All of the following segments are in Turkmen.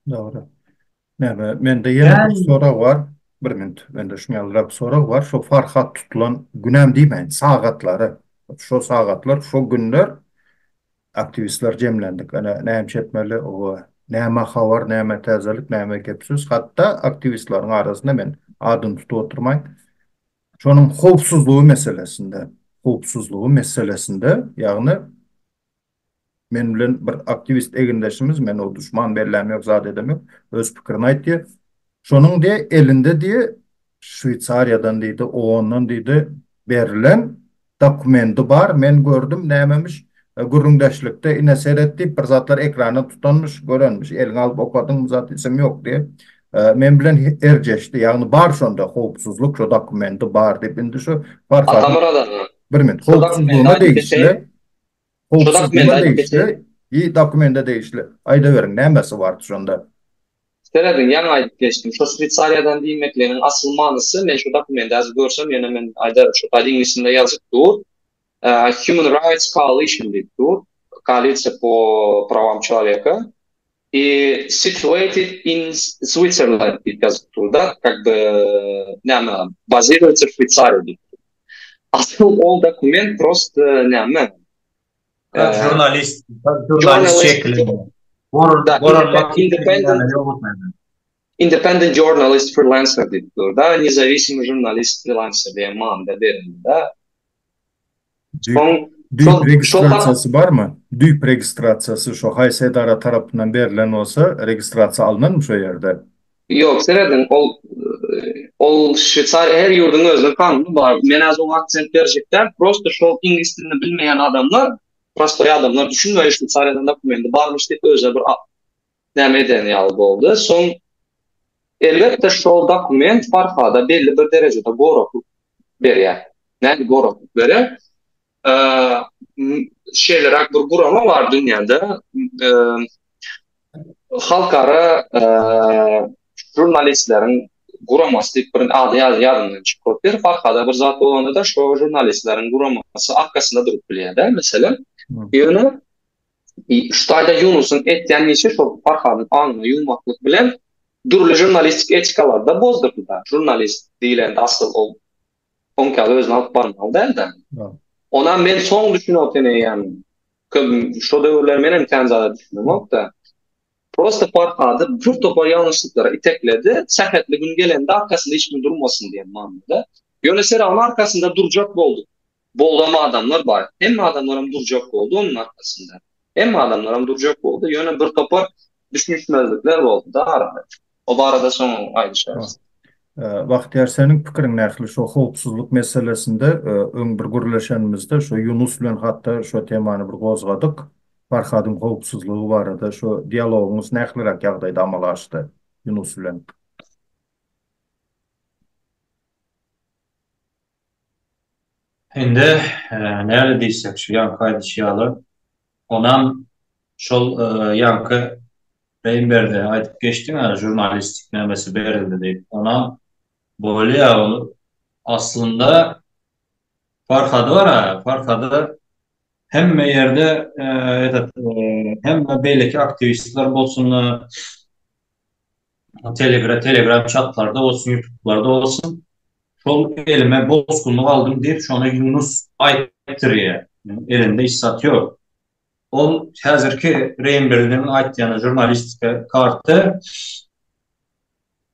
Dogry. Näme, mende ýene bir sorag bar. Bir minut, mende şuň ýalyrak sorag bar. Şo Farhat tutulan günem diýmäýin, sagatlary. Şo sagatlar, şo günler aktiwistler jemlendik. Ene, näme etmeli, oba, näme habar, näme täzelik, näme gep-söz. Hatda aktiwistleriň arasynda men adyny tutup oturmaýyn. Şonuň howpsuzlygy meselesinde, howpsuzlygy meselesinde, ýagny Men bilen bir aktiwist egindeşimiz, men o duşman belläm ýok, zat edem ýok, öz pikirini aýtýar. Şonuň diýe elinde diýe Şweýsariýadan diýdi, OON-dan diýdi berlen dokumendi bar, men gördüm, nämemiş, gürrüňdeşlikde ine seret diýip bir zatlar ekrana tutanmyş, görenmiş, eliňe alyp okadyňmy zat diýsem ýok diýe. Men bilen erjeşdi, ýagny bar şonda howpsuzlyk şo dokumendi bar diýip, indi şu Farhadyň bir minut howpsuzlygyna degişli Howpsuzlyga degişli i dokumende degişli. Aýdaweriň, nämesi bardy şonda? Serediň, ýaňy aýdyp geçdim. Şo Şweýsariýadan diýmekligiň asyl manysy, men şu dokumendi häzir görsem, ýöne men aýdaryn, şo taýda iňlis dilinde ýazyp dur. Human Rights Coalition diýip dur. Koalisiýa po prawam çeloweka. I situated in Switzerland diýip ýazyp dur-da, kak by näme, bazirujется w Şweýsariýa diýip dur. Asyl ol dokument prosto näme? Kak žurnalist, kak žurnalist şekilinde. Independent, independent journalist freelancer diýip dur da, nezawisimy žurnalist freelancer diýen manyda berildi da. Soň Düýp registrasiýasy barmy? Düýp registrasiýasy şo haýsy edara tarapyndan berlen bolsa, registrasiýa alnanmy şo ýerde? Ýok, serediň, ol ol Şweýsariýa her ýurduň özüniň kanuny bar. Men häzir oňa aksent berjek däl, prosta şol iňlis dilini bilmeýän adamlar, prostoý adamlar düşünmeýär Şweýsariýadan dokumendi barmyş diýip özüne bir näme eden ýaly boldy. Soň elbetde şol dokument Farhada belli bir derejede goraglyk berýär. Näme goraglyk berýär? Şeýleräk bir gurama bar dünýäde. Halkara žurnalistleriň guramasy diýip bir ady ýadymdan çykyp otyr. Farhada bir zat bolanda-da şo žurnalistleriň guramasy arkasynda durup bilýär-de, meselem. Ýöne şu taýda Ýunusyň etýän işi şol Farhadyň aňyny ýuwmaklyk bilen dürli žurnalistik etikalary-da bozdurdy-da. Žurnalist diýlende asyl ol oňkaly özüni alyp barmaly däl-de. Onam men soň düşünip otyryn eýýäm. Şo döwürler menem kän zada düşünemok-da. Prosta Farhady bir topar ýalňyşlyklara itekledi, sähetli gün gelende arkasynda hiç kim durmasyn diýen manyda. Ýöne Serawyň arkasynda durjak boldy. Boldam adamlar bar. Hemme adamlaram durjak boldy onuň arkasynda. Hemme adamlaram durjak boldy. Ýöne bir topar düşünişmezlikler boldy-da arada. O barada soň aýdyşarys. Bagtyýar seniň pikiriň nähili şo howpsuzlyk meselesinde öň bir gürleşenimizde şo Ýunus bilen hatda şo temany bir gozgadyk. Farhadyň howpsuzlygy barada şo dialogyňyz nähiliräk ýagdaýda amala aşdy Ýunus bilen? Indi näle diýsek şu ýaňky aýdyşy ýaly onam şol ýaňky Reýimberdi aýdyp geçdiň-ä žurnalistik nämesi berildi diýip onam bolýa ol aslynda Farhady bar-a Farhady hemme ýerde etet hemme beýleki aktiwistler bolsun Telegram telegram çatlarda bolsun ýutublarda bolsun şol elime bosgunlyk aldym diýip şony Ýunus aýtdyrýar. Elinde hiç zat ýok. Ol häzirki Reýimberdiniň aýtýany žurnalistika karty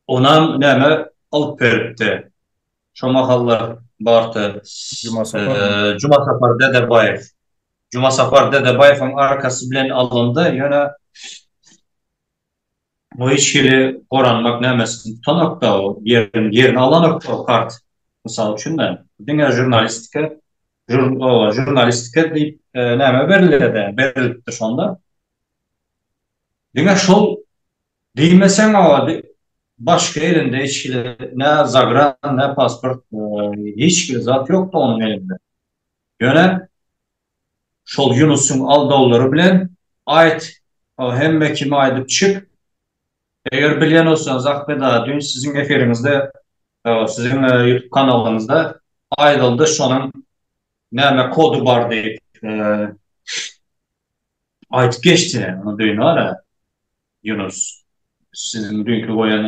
onam näme alyp beripdi. Şo mahallar bardy. Juma Sapar. Juma Sapar Dedebaýew. Juma Sapar Dedebaýewiň arkasy bilen alyndy. Ýöne O hiç hili goranmak nämesini tutanokda o ýerini ýerini alanokda o kart. Mysal üçin de diňe žurnalistika žur o žurnalistika diýip e, näme berilýär berilipdir şonda. Diňe şol diýmeseň o başga elinde hiç hili ne zagran ne pasport e, hiç hili zat ýokdy onuň elinde. Ýöne Şol Ýunusyň aldawlary bilen aýt, hemme kime aýdyp çyk. Eger bilýän bolsaňyz Ahmet aga düýn siziň efiriňizde siziň ýutub kanalyňyzda aýdyldy şonuň näme kody bar diýip aýdyp geçdi ony düýn bar Ýunus. siziň düýnki goýan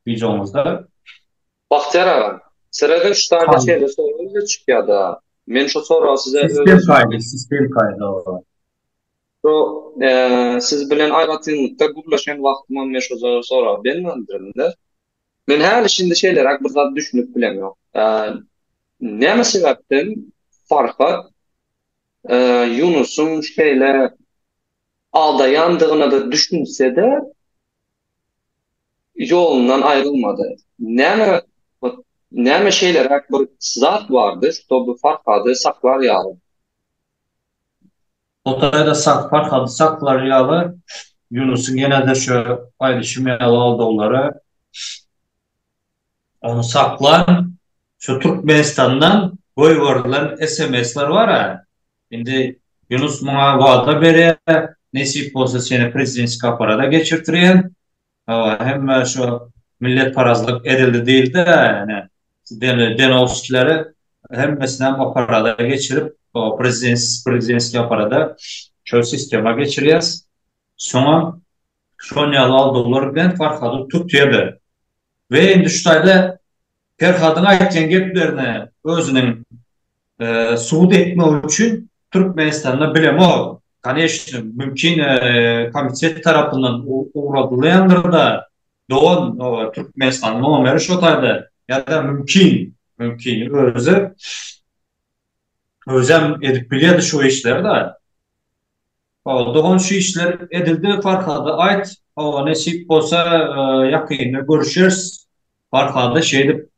wideoňyzda. Bagtyýar aga, serediň şu taýda şeýle sorag ýüze çykýada. Men şu soragy size Sistem kaýdy, sistem kaýdy oba. Şu siz bilen aýratynlykda gürleşen wagtymam men şu soragy bermändirin-de. Men häli şindi şeýleräk bir zat düşünip bilemok. Näme sebäpden Farhat Ýunusyň şeýle aldaýandygyna-da düşünse-de, ýolundan aýrylmady. Näme näme şeýleräk bir zat bardy, ştoby Farhady saklar ýaly? Hytaýda sak Farhady saklar ýaly Ýunusyň ýene-de şu aýdyşym ýaly aldawlary ony saklan şu Türkmenistandan goýberilen SMS-ler bar-a. Indi Ýunus muňa wada berýär, nesip bolsa seni prezidentski apparada geçirtirýän. Hawa, hemme şu milletparazlyk edildi diýildi, ýani denowskileri hemmesinem apparada geçirip, prezident prezidentski apparada şol sistema geçirýäs. Soňam şon ýaly aldawlar bilen Farhady tutýarlar. We indi şu taýda Perhadyň aýtýan geplerini özüniň subut etmek üçin Türkmenistanda bilemok, koneçno, mümkin komitet tarapyndan ugradylýandyr-da, dogan Türkmenistanyň nomeri şo taýda ýa-da mümkin, mümkin özi özem edip bilýärdi şu işleri-de. Dogan şu işler edildi Farhada aýt, hawa nesip bolsa ýakynda görüşeris. Farhada şeýdip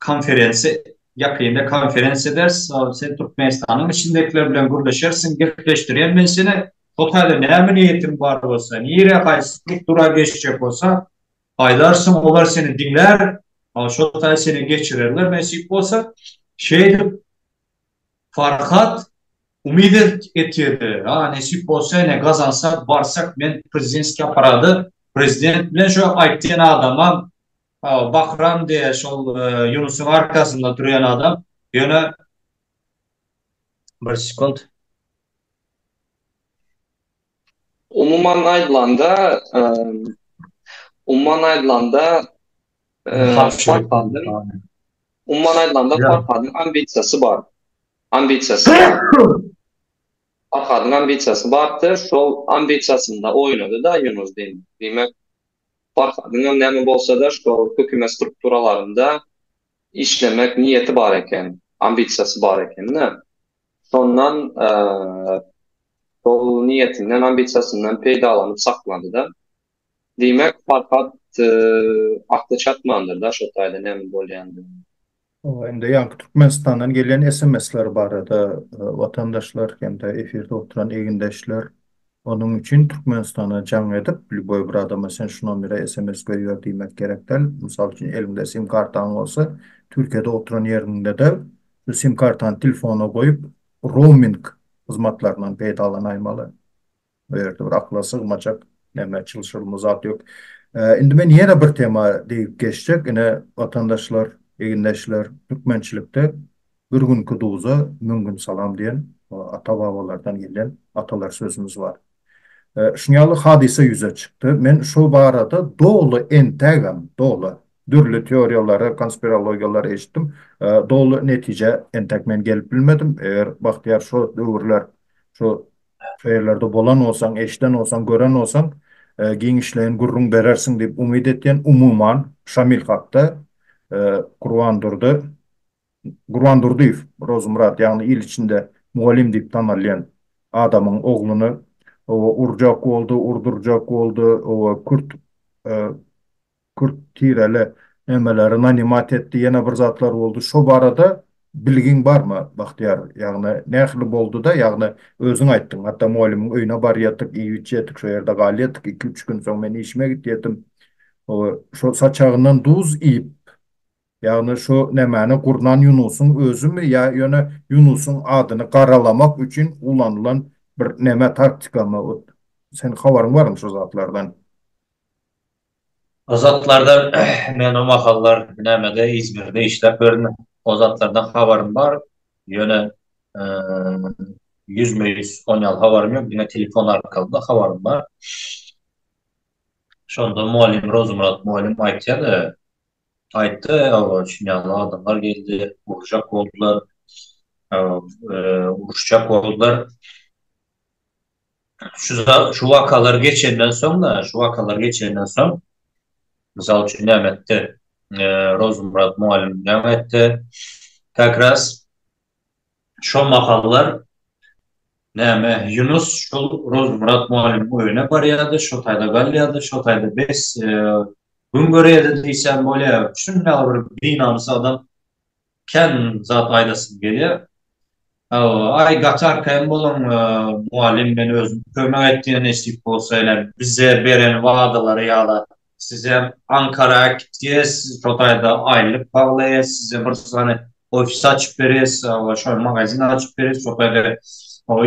konferensiýa ýakynda konferensiýa ederis. Sen Türkmenistanyň içindekiler bilen gürleşersiň, gepleşdirýän men seni. Şo taýda näme niýetiň bar bolsa, nirä haýsy struktura geçjek bolsa aýdarsyň, olar seni diňlär, şo taý seni geçirerler nesip bolsa. Şeýdip Farhat umyt etýärdi, ha nesip bolsa ene gazansak barsak men prezidentskiý apparada prezident bilen şo aýtýan adamam Bahram diýe şol Ýunusyň arkasynda durýan adam ýöne bir sekunt. Umuman aýdylanda umuman aýdylanda Farhadyň umuman aýdylanda Farhadyň ambisiýasy bar. Ambisiýasy bar. Farhadyň ambisiýasy bardy, şol ambisiýasynda oýnady-da Ýunus diýmek. Diýmek, Farhadyňam näme bolsa-da şol hökümet strukturalarynda işlemek niýeti bar eken, ambisiýasy bar eken-de. Şondan şol niýetinden, ambisiýasyndan peýdalanyp saklady-da. Diýmek, Farhat akly çatmandyr-da şo taýda näme bolýandygyna. Hawa, indi ýaňky Türkmenistandan gelýän SMS-ler barada watandaşlar hem-de efirde oturan egindeşler onuň üçin Türkmenistana jaň edip, lýuboý bir adama sen şu nomere SMS goýber diýmek gerek däl. Mysal üçin, eliňde sim kartaň bolsa, Türkiýede oturan ýeriňde-de şu sim kartany telefona goýup, rouming hyzmatlaryndan peýdalanaýmaly. Bu ýerde bir akyla sygmajak näme çylşyrymly zat ýok. Indi men ýene bir tema degip geçjek. Ine, watandaşlar, egindeşler, türkmençilikde Bir günki duza müň gün salam diýen ata-babalardan gelýän atalar sözümiz bar. Şuň ýaly hadysa ýüze çykdy. Men şol barada doly entägem doly dürli teoriýalary, konspirologiýalary eşitdim. Doly netijä entäk men gelip bilmedim. Eger Bagtyýar şo döwürler şo Şo ýerlerde bolan bolsaň, eşiden bolsaň, gören bolsaň, giňişleýin gürrüň berersiň diýip umyt etýän. Umuman, Şamil hakda Gurbandurdy Gurban Durdyýew, Rozumyrat, ýagny il içinde mugallym diýip tanalýan adamyň ogluny oba urjak boldy, urdurjak boldy, oba kürt Kürt tireli nemeleri nanimat etdi, ýene bir zatlar boldy. Şo barada bilgiň barmy, Bagtyýar? Ýagny nähili boldy-da, ýagny özüň aýtdyň, hatda mugallymyň öýüne barýardyk, iýip-içýärdik, şo ýerde galýardyk, iki-üç gün soň men işime gidýärdim. Şo saçagyndan duz iýip, ýagny şo nemäni gurnan Ýunusyň özümi ýa ýöne Ýunusyň adyny garalamak üçin ulanylan bir neme taktikamy? Sen habaryň barmy şo zatlardan? O zatlardan men o mahallar nämede Izmirde işläp ýörün. O zatlardan habarym bar. Ýöne ýüzme-ýüz on ýaly habarym ýok. Diňe telefon arkaly-da habarym bar. Şonda mugallym Rozumyrat mugallym aýtýar-da, aýtdy, hawa, şuny ýaly adamlar geldi, urjak boldular, uruşjak boldular. Şu şu wakalar geçenden soň-da, şu wakalar geçenden soň, mysal üçin näme etdi? Rozumyrat mugallym näme etdi? Как раз Şo mahallar näme Ýunus şol Rozmyrat mugallymyň öýüne barýardy, şo taýda galýardy, şo taýda bes gün görýärdi diýsem bolýar. Şundaly bir binamys adam kän zat aýdasym gelýär. Aý gaty arkaýyn boluň mugallym men özüm kömek etýän nesip bolsa ine bize beren wadalary ýaly Sizem Ankara äkitýäs, şo taýda aýlyk baglaýas, size bir sany ofis açyp berýäs, şol magazin açyp berýäs, şo taýda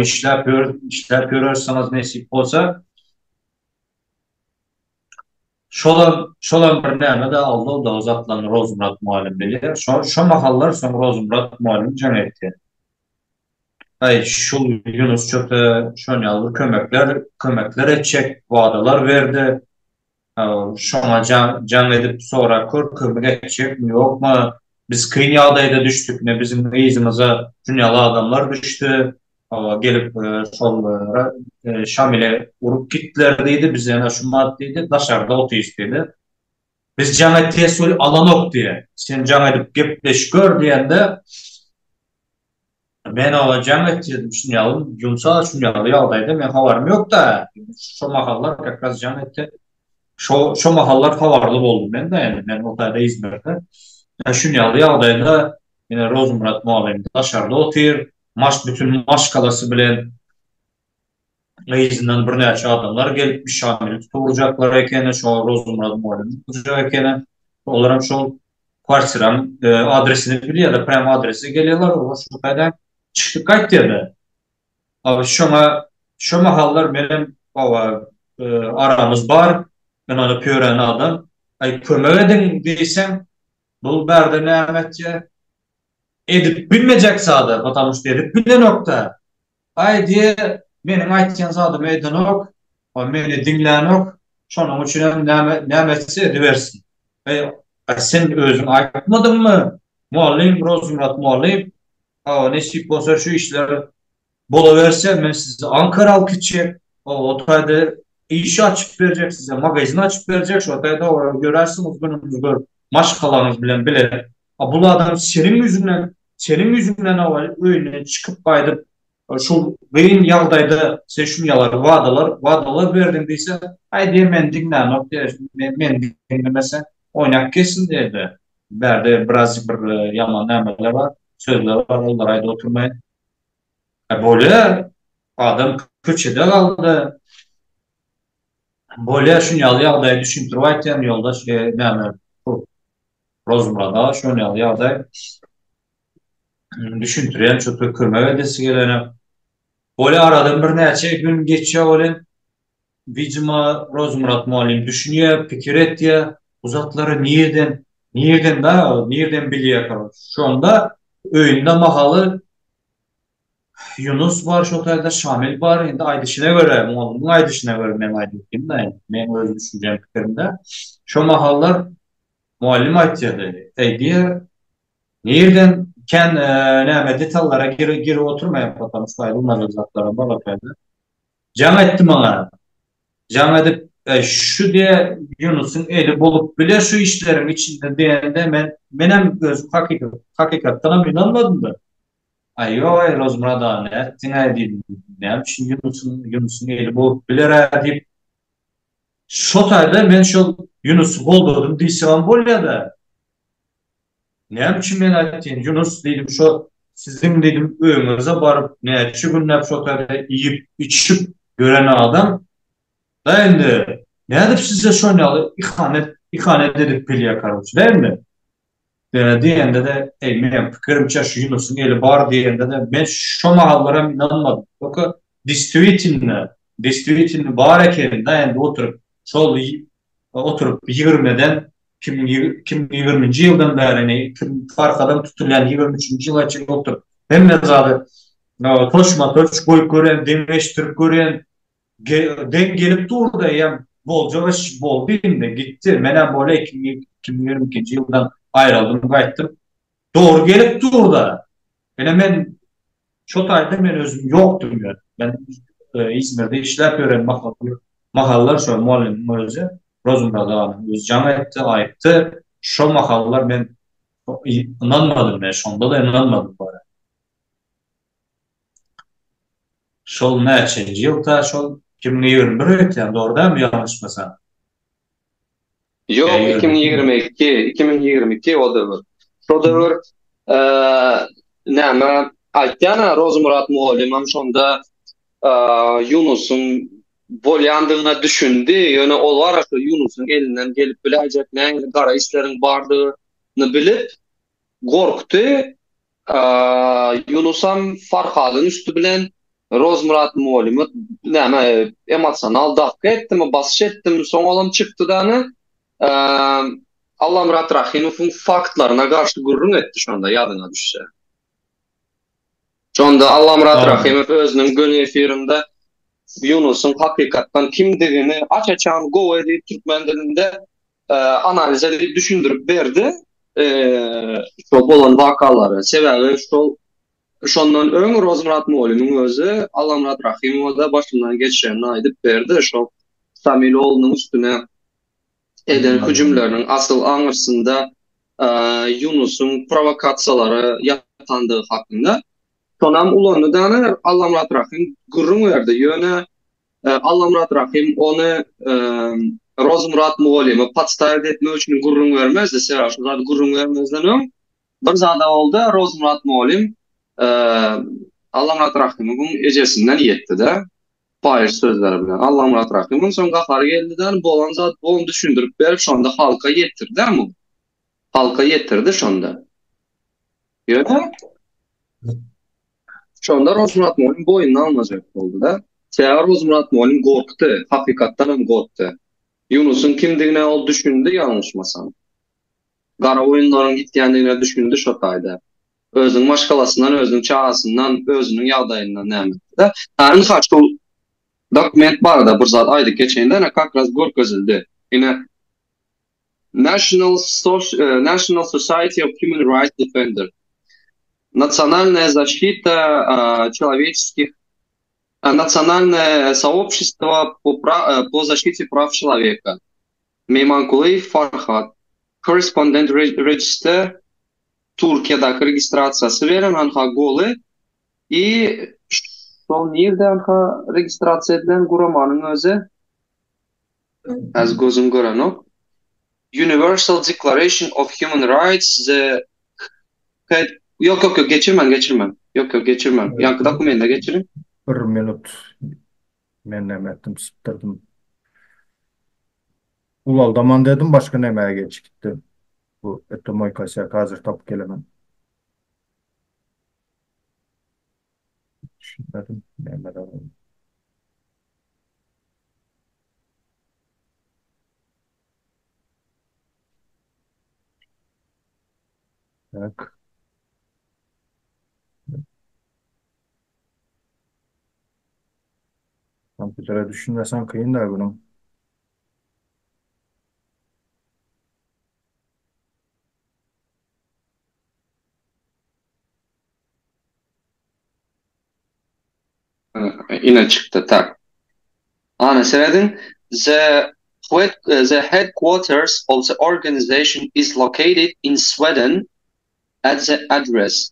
işläp ýör, işläp ýörersiňiz nesip bolsa. Şolam, şolam bir näme-de aldaw-da o zatlaryny Rozmyrat mugallym bilýär. Şo, şo mahallar soň Rozmyrat mugallym jaň etdi. Aý, şul Ýunus çöpe şon ýaly bir kömekler, kömekler etjek wadalar berdi. Şoňa jaň, jaň edip sorap gör, kömek etjekmi, ýokmy? Biz kyn ýagdaýda düşdük, ine biziň yzymyza şun ýaly adamlar düşdi. Gelip şol Şamile urup gitdiler diýdi, biz ýene şu mat diýdi, daşarda otyrys diýdi. Biz jaň etýäs weli alanok diýýär. Sen jaň edip gepleş gör diýende, Men oňa jaň etdirdim şuny ýaly ýumşa şuny ýaly ýagdaýda men habarym ýokda şo mahallar kak raz jaň etdi şo şo mahallar habarly boldum men de ýani men o taýda Izmirde şuny ýaly ýagdaýda ine Rozmyrat mugallym daşarda otyr maş bütün maşgalasy bilen yzyndan birnäçe adamlar gelip Şamili tutup urjaklar ekeni, şo Rozumyrat mugallymy tutjak ekeni. Olaram şol kwartiraň adresini bilýärler, prýam adrese gelýärler, olar şo taýdan çykdyk gaýtýarlar. Abi şoňa şo mahallar menem hawa aramyz bar, ynanyp ýören adam, aý kömek ediň diýseň, bul bärde näme etýär? Edip bilmejek zady, потому что edip bilenok-da. Aý diýe, meniň aýtýan zadymy edenok, meni diňlänok, şonuň üçinem näme näme etse edibersin. Eý, sen özüň aýtmadyňmy, mugallym, Rozmyrat mugallym, hawa, nesip bolsa şu işler bolaberse, men sizi Ankara alyp gitjek, o taýda iş açyp berjek size, magazin açyp berjek, şo taýda ýörärsiňiz günüňizi görüp, maşgalaňyz bilen bile. A bul adam seniň ýüzüňden, seniň ýüzüňden hawa öýünden çykyp gaýdyp, şul gyn ýagdaýda sen şun ýalar wadalar, wadalar berdiň diýse, aý diýer meni diňlänok diýer, meni diňlemese oýnap geçsin diýerde. Bärde birazjyk bir ýaman nämeler bar, sözler bar, olary aýdyp oturmaýyn. A bolýar, adam köçede galdy. Bolýar şun ýaly ýagdaýy düşündirip aýtýan ýoldaş näme Rozmyrat aga şon ýaly ýagdaý düşündirýän çöpe kömek edesi gelene. Bolýar aradan birnäçe gün geçýär welin widimo Rozmyrat mugallym düşünýär, pikir etýär, bu zatlary nirden, nirden da, nirden bilýär karoç. Şonda öýünde mahaly Ýunus bar şo taýda, Şamil bar. Indi aýdyşyna görä, mugallymyň aýdyşyna görä men aýdyp otyryn-da indi. Meň öz düşünjem, pikirim-de. Şo mahallar mugallym aýtýardy, Eý diýýär, nirden kän näme detallara girip oturmaýan, потому что aýdylmajak zatlaram bar o taýda. Jaň etdi maňa. Jaň edip, şu diýe Ýunusyň eli bolup biler şu işleriň içinde diýende men menem özüm hakykat hakykatdanam ynanmadym-da. Aý ýog-aý Rozmyrat aga nätdiň-aý diýdim. Näme üçin Ýunusyň Ýunusyň eli bolup biler-ä diýip şo taýda men şol Ýunusy goldadym diýsegem bolýa-da. Näme üçin men aýtdym Ýunus diýdim şo siziň diýdim öýüňize baryp näçe günläp şo taýda iýip içip ýören adam da indi nädip size şon ýaly ihanet ihanet edip bilýä karoç dälmi? Diýende-de, eý, meň pikirimçe şu Ýunusyň eli bar diýende-de, men şo mahallaram ynanmadym. Toka destwitilno, destwitilno bar ekeni-da endi oturyp, şol oturyp ýigrimeden, 2020-nji ýyldan bäri, ine, Farhadam tutulýan ýigrimi üçünji ýyla çenli oturyp, hemme zady toçma-toç goýup görýän, deňeşdirip görýän, deň gelip dur-da, eýýäm. boljak iş boldy indi, gitdi. Menem bolýa 2022-nji ýyldan aýryldym, gaýtdym. Dogry gelip dur-da. Ine men şo taýda men özüm ýokdum ýöne. Men Izmirde işläp ýören mahallar şo mugallymyň özi Rozmurad aganyň özi jaň etdi, aýtdy. Şo mahallar men ynanmadym men şonda-da ynanmadym bara. Şol näçenji ýylda şol 2021 öýtýän dogry dälmi ýalňyşmasam? Ýok 2022, 2022 o döwür. Şo döwür näme aýtýan-a Rozmyrat mugallymam şonda Ýunusyň bolýandygyna düşündi, ýöne ol bar-a şo Ýunusyň elinden gelip biläýjek nähili gara işleriň bardygyny bilip gorkdy. Ýunusam Farhadyň üsti bilen Rozmyrat mugallymy näme emosional dawka etdimi, basyş etdimi, soň olam çykdy-da Allamyrat Rahymowyň faktlaryna garşy gürrüň etdi şonda ýadyňa düşse. Şonda Allamyrat Rahymow özüniň göni efirinde Ýunusyň hakykatdan kimdigini aç-açan gowy edip türkmen dilinde analiz edip düşündirip berdi şol bolan wakalary. Sebäbi şol şondan öň Rozmyrat mugallymyň özi Allamyrat Rahymowa-da başyndan geçirenini aýdyp berdi. Şol Şamil oglunyň üstüne eden hüjümleriniň asyl aňyrsynda Ýunusyň prowokasiýalary ýatandygy hakynda. Şonam ulandy-da Allamyrat Rahym gürrüň berdi. Ýöne Allamyrat Rahym ony Rozmyrat mugallyma podstawiť etmek üçin gürrüň bermezdi. Sebäbi şu zady gürrüň bermezden öň bir zada boldy, Rozmyrat mugallym Allamyrat Rahymowyň ejesinden ýetdi-de. Paýyş sözleri bilen. Allamyrat Rahymyň soň gahary geldi-de, bolan zat bu ony düşündirip berip şonda halka ýetirdi-ä muny. Halka ýetirdi şonda. Ýöne şonda Rozmyrat mugallym boýnuna almajak boldy-da. Sebäbi Rozmyrat mugallym gorkdy, hakykatdan hem gorkdy. Ýunusyň kimdigine ol düşündi ýalňyşmasam. Gara oýunlaryň gitýändigine düşündi şo taýda. Özüniň maşgalasyndan, özüniň çagasyndan, özüniň ýagdaýyndan näme etdi-de. Ha, ynha şul dokument barada bir zat aýdyp geçeýin-de, ine kak raz görkezildi. Ine National National Society of Human Rights Defender. Nasionalnaýa zaşita çelowečeskih Nasionalnoe soobşestwo po po zaşite praw çeloweka. Meýmankulyýew Farhat. Correspondent Register Türkiýedäki registrasiýasy beren anha goly i şol nirde anha registrasiýa edilen guramanyň özi häzir gözüm görenok. Universal Declaration of Human Rights the Head Ýok ýok ýok geçirmäň geçirmäň. Ýok ýok geçirmäň. Ýaňky dokumende geçiriň. Bir minut men näme etdim sypdyrdym. Ulaldaman dedim başga nämäge geçip gitdi. Bu это moý kosýak hazir tapyp gelemen. Düşünmedim nämeler boldy. Tak. Kompýutere düşünmesen kyn da bunuň. Ine çykdy tak. Ana serediň the the headquarters of the organization is located in Sweden at the address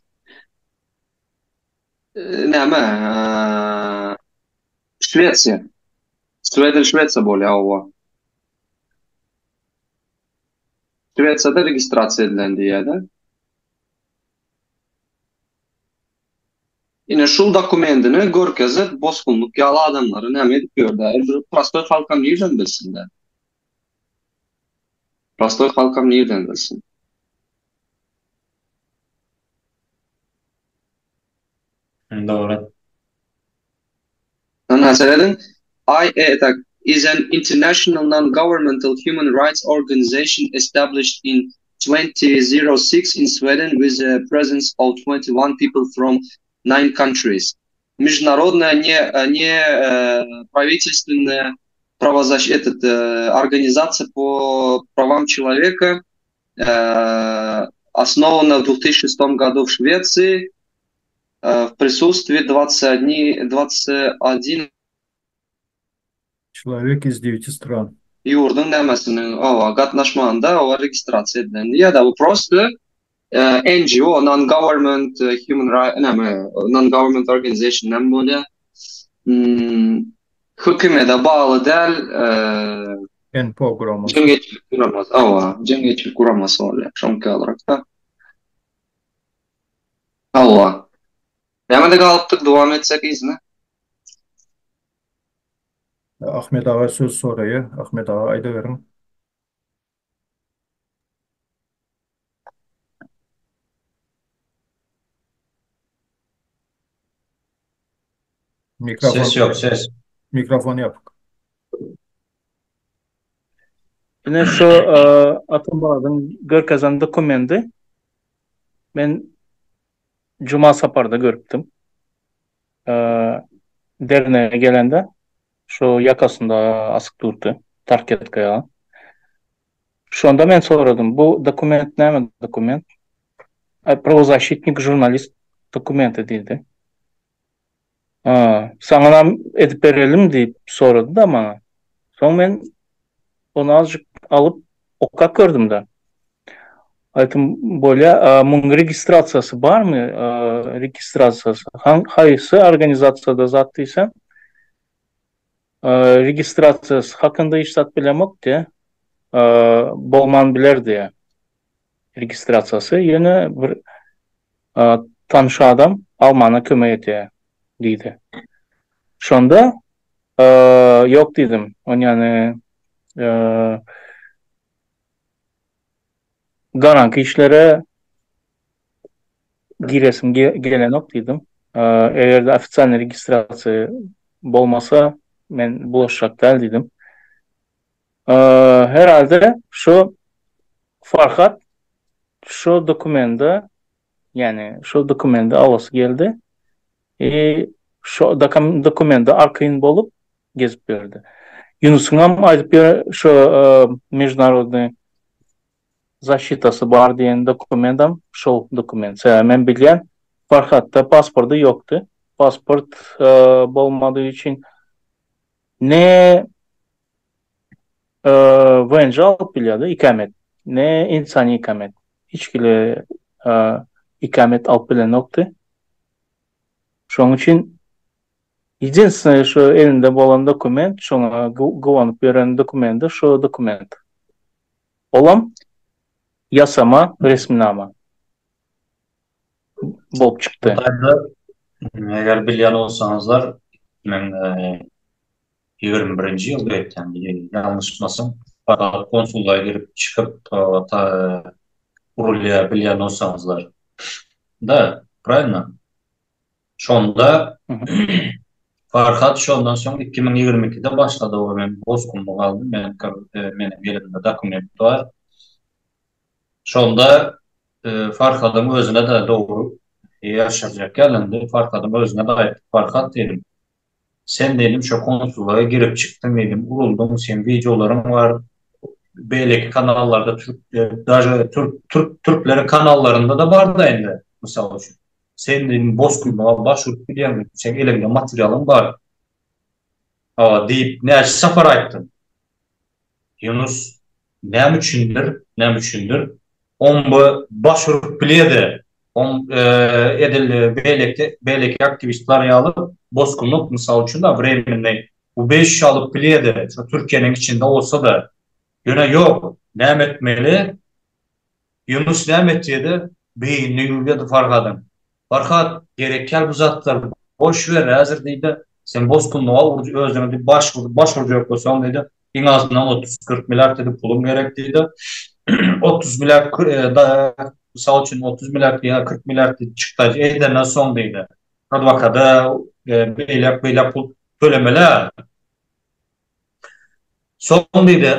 Näme Şwesiýa. Sweden Şwesiýa bolýar hawa. Şwesiýada registrasiýa edilen diýýär-de. Ine şul dokumendini görkezip bosgunlyk ýaly adamlary näme edip ýör-dä. Bir prostoý halkam nirden bilsin-dä. Prostoý halkam nirden bilsin. Dogry. Ynha serediň, IATAC is an international non-governmental human rights organization established in 2006 in Sweden with a presence of 21 people from nine countries. Международная не, не правительственная. Prawozasy этот organizasiýa po prawam çeloweka osnowana w 2006 godu w Şwesiýi w prisustwi 21 21 Çelowek iz dewiýti stran. Ýurduň nämesiniň owa gatnaşmagynda owa registrasiýa edilen diýýär-de bu prosto NGO, non government human right näme non government organization näme bolýar? Hökümete bagly däl NPO guramasy. Jemgyýetçilik guramasy, hawa, jemgyýetçilik guramasy bolýar şoňky ýalyrakda. Hawa. Nämede galypdyk dowam etsek yzyna? Ahmet aga söz soraýar. Ahmet aga aýdaweriň. Mikrofon. Ses ýok, ses. Mikrofon ýapyk. Ine şu Atamyradyň görkezen dokumendi men Juma saparda görüpdim. Dernege gelende şu ýakasynda asyk durdy, tarketka ýaly. Şonda men soradym, bu dokument näme dokument? Prawozasitnik žurnalist dokumenti diýdi. Saňanam edip berelim diýip sorady-da maňa. Soň men ony azjyk alyp okap gördüm-de. Aýtdym, bolýa, muň registrasiýasy barmy? Registrasiýasy haýsy organizasiýada zat diýsem, registrasiýasy hakynda hiç zat bilemok diýýä. Bolman biler diýýä. Registrasiýasy ýöne bir tanyş adam almana kömek edýär diýdi. Şonda ýok diýdim. Onýany Garaňky işlere giresim gelenok diýdim. Eger-de ofitsialnyý registrasiýa bolmasa, men bulaşjak däl diýdim. Herhalde şu Farhat şu dokumende, ýagny şu dokumendi alasy geldi. I şu dokumende arkaýyn bolup gezip ýördi. Ýunusyňam aýdyp ýör şu mejnarodnyý zaşitasy bar diýen dokumentam şol dokument. Sebäbi men bilýän Farhatda pasporty ýokdy. Pasport bolmadygy üçin ne WNJ alyp bilýärdi ikamet, ne insani ikamet. Hiç hili ikamet alyp bilenokdy. Şonuň üçin Ýedinstwnyý şu elinde bolan dokument, şoňa guwanyp ýören dokumendi şu dokument. Olam ýasama resminama bolup çykdy. Hytaýda eger bilýän bolsaňyzlar 2021-nji ýylda etýän ýalňyşmasam Bagdat konsullyga girip çykyp urulýar bilýän bolsaňyzlar. Da, pravilno? Şonda Farhat şondan soň 2022-de başlady o men bosgunlyk aldym men meniň elimde dokument bar. Şonda Farhadyň özüne-de dogry ýaşyrjak ýaly indi Farhadyň özüne-de aýtdyk Farhat diýdim sen diýdim şo konsullyga girip çykdyň diýdim uruldyň seň wideolaryň bar beýleki kanallarda türk daže türk türk türkleriň kanallarynda-da barda indi mysal üçin. Sen diýdim bosgunlyga baş urup gidýäň diýdim. Seň eliňde materialyň bar. Hawa diýip näçe sapar aýtdym. Ýunus näme üçindir, näme üçindir omba baş urup bilýedi. Om edil beýleki beýleki aktiwistler ýaly bosgunlyk mysal üçin da wremennyý ubežişe alyp bilýedi. Şo Türkiýäniň içinde bolsa-da. Ýöne ýok, näme etmeli? Ýunus näme etýedi? Beýnini ýuwýady Farhadyň. Farhat, gerekýär bu zatlar, boş ber häzir diýdi. Sen bosgunlyga ur özüňi diýip baş baş urjak bolsaň diýdi. Iň azyndan 30-40 milliard diýdi pulum gerek diýdi. 30 milliard mysal üçin 30 milliard ýa 40 milliard diýip çykdajy edenden soň diýdi. Adwokada beýläk beýläk pul tölemeli. Soň diýdi,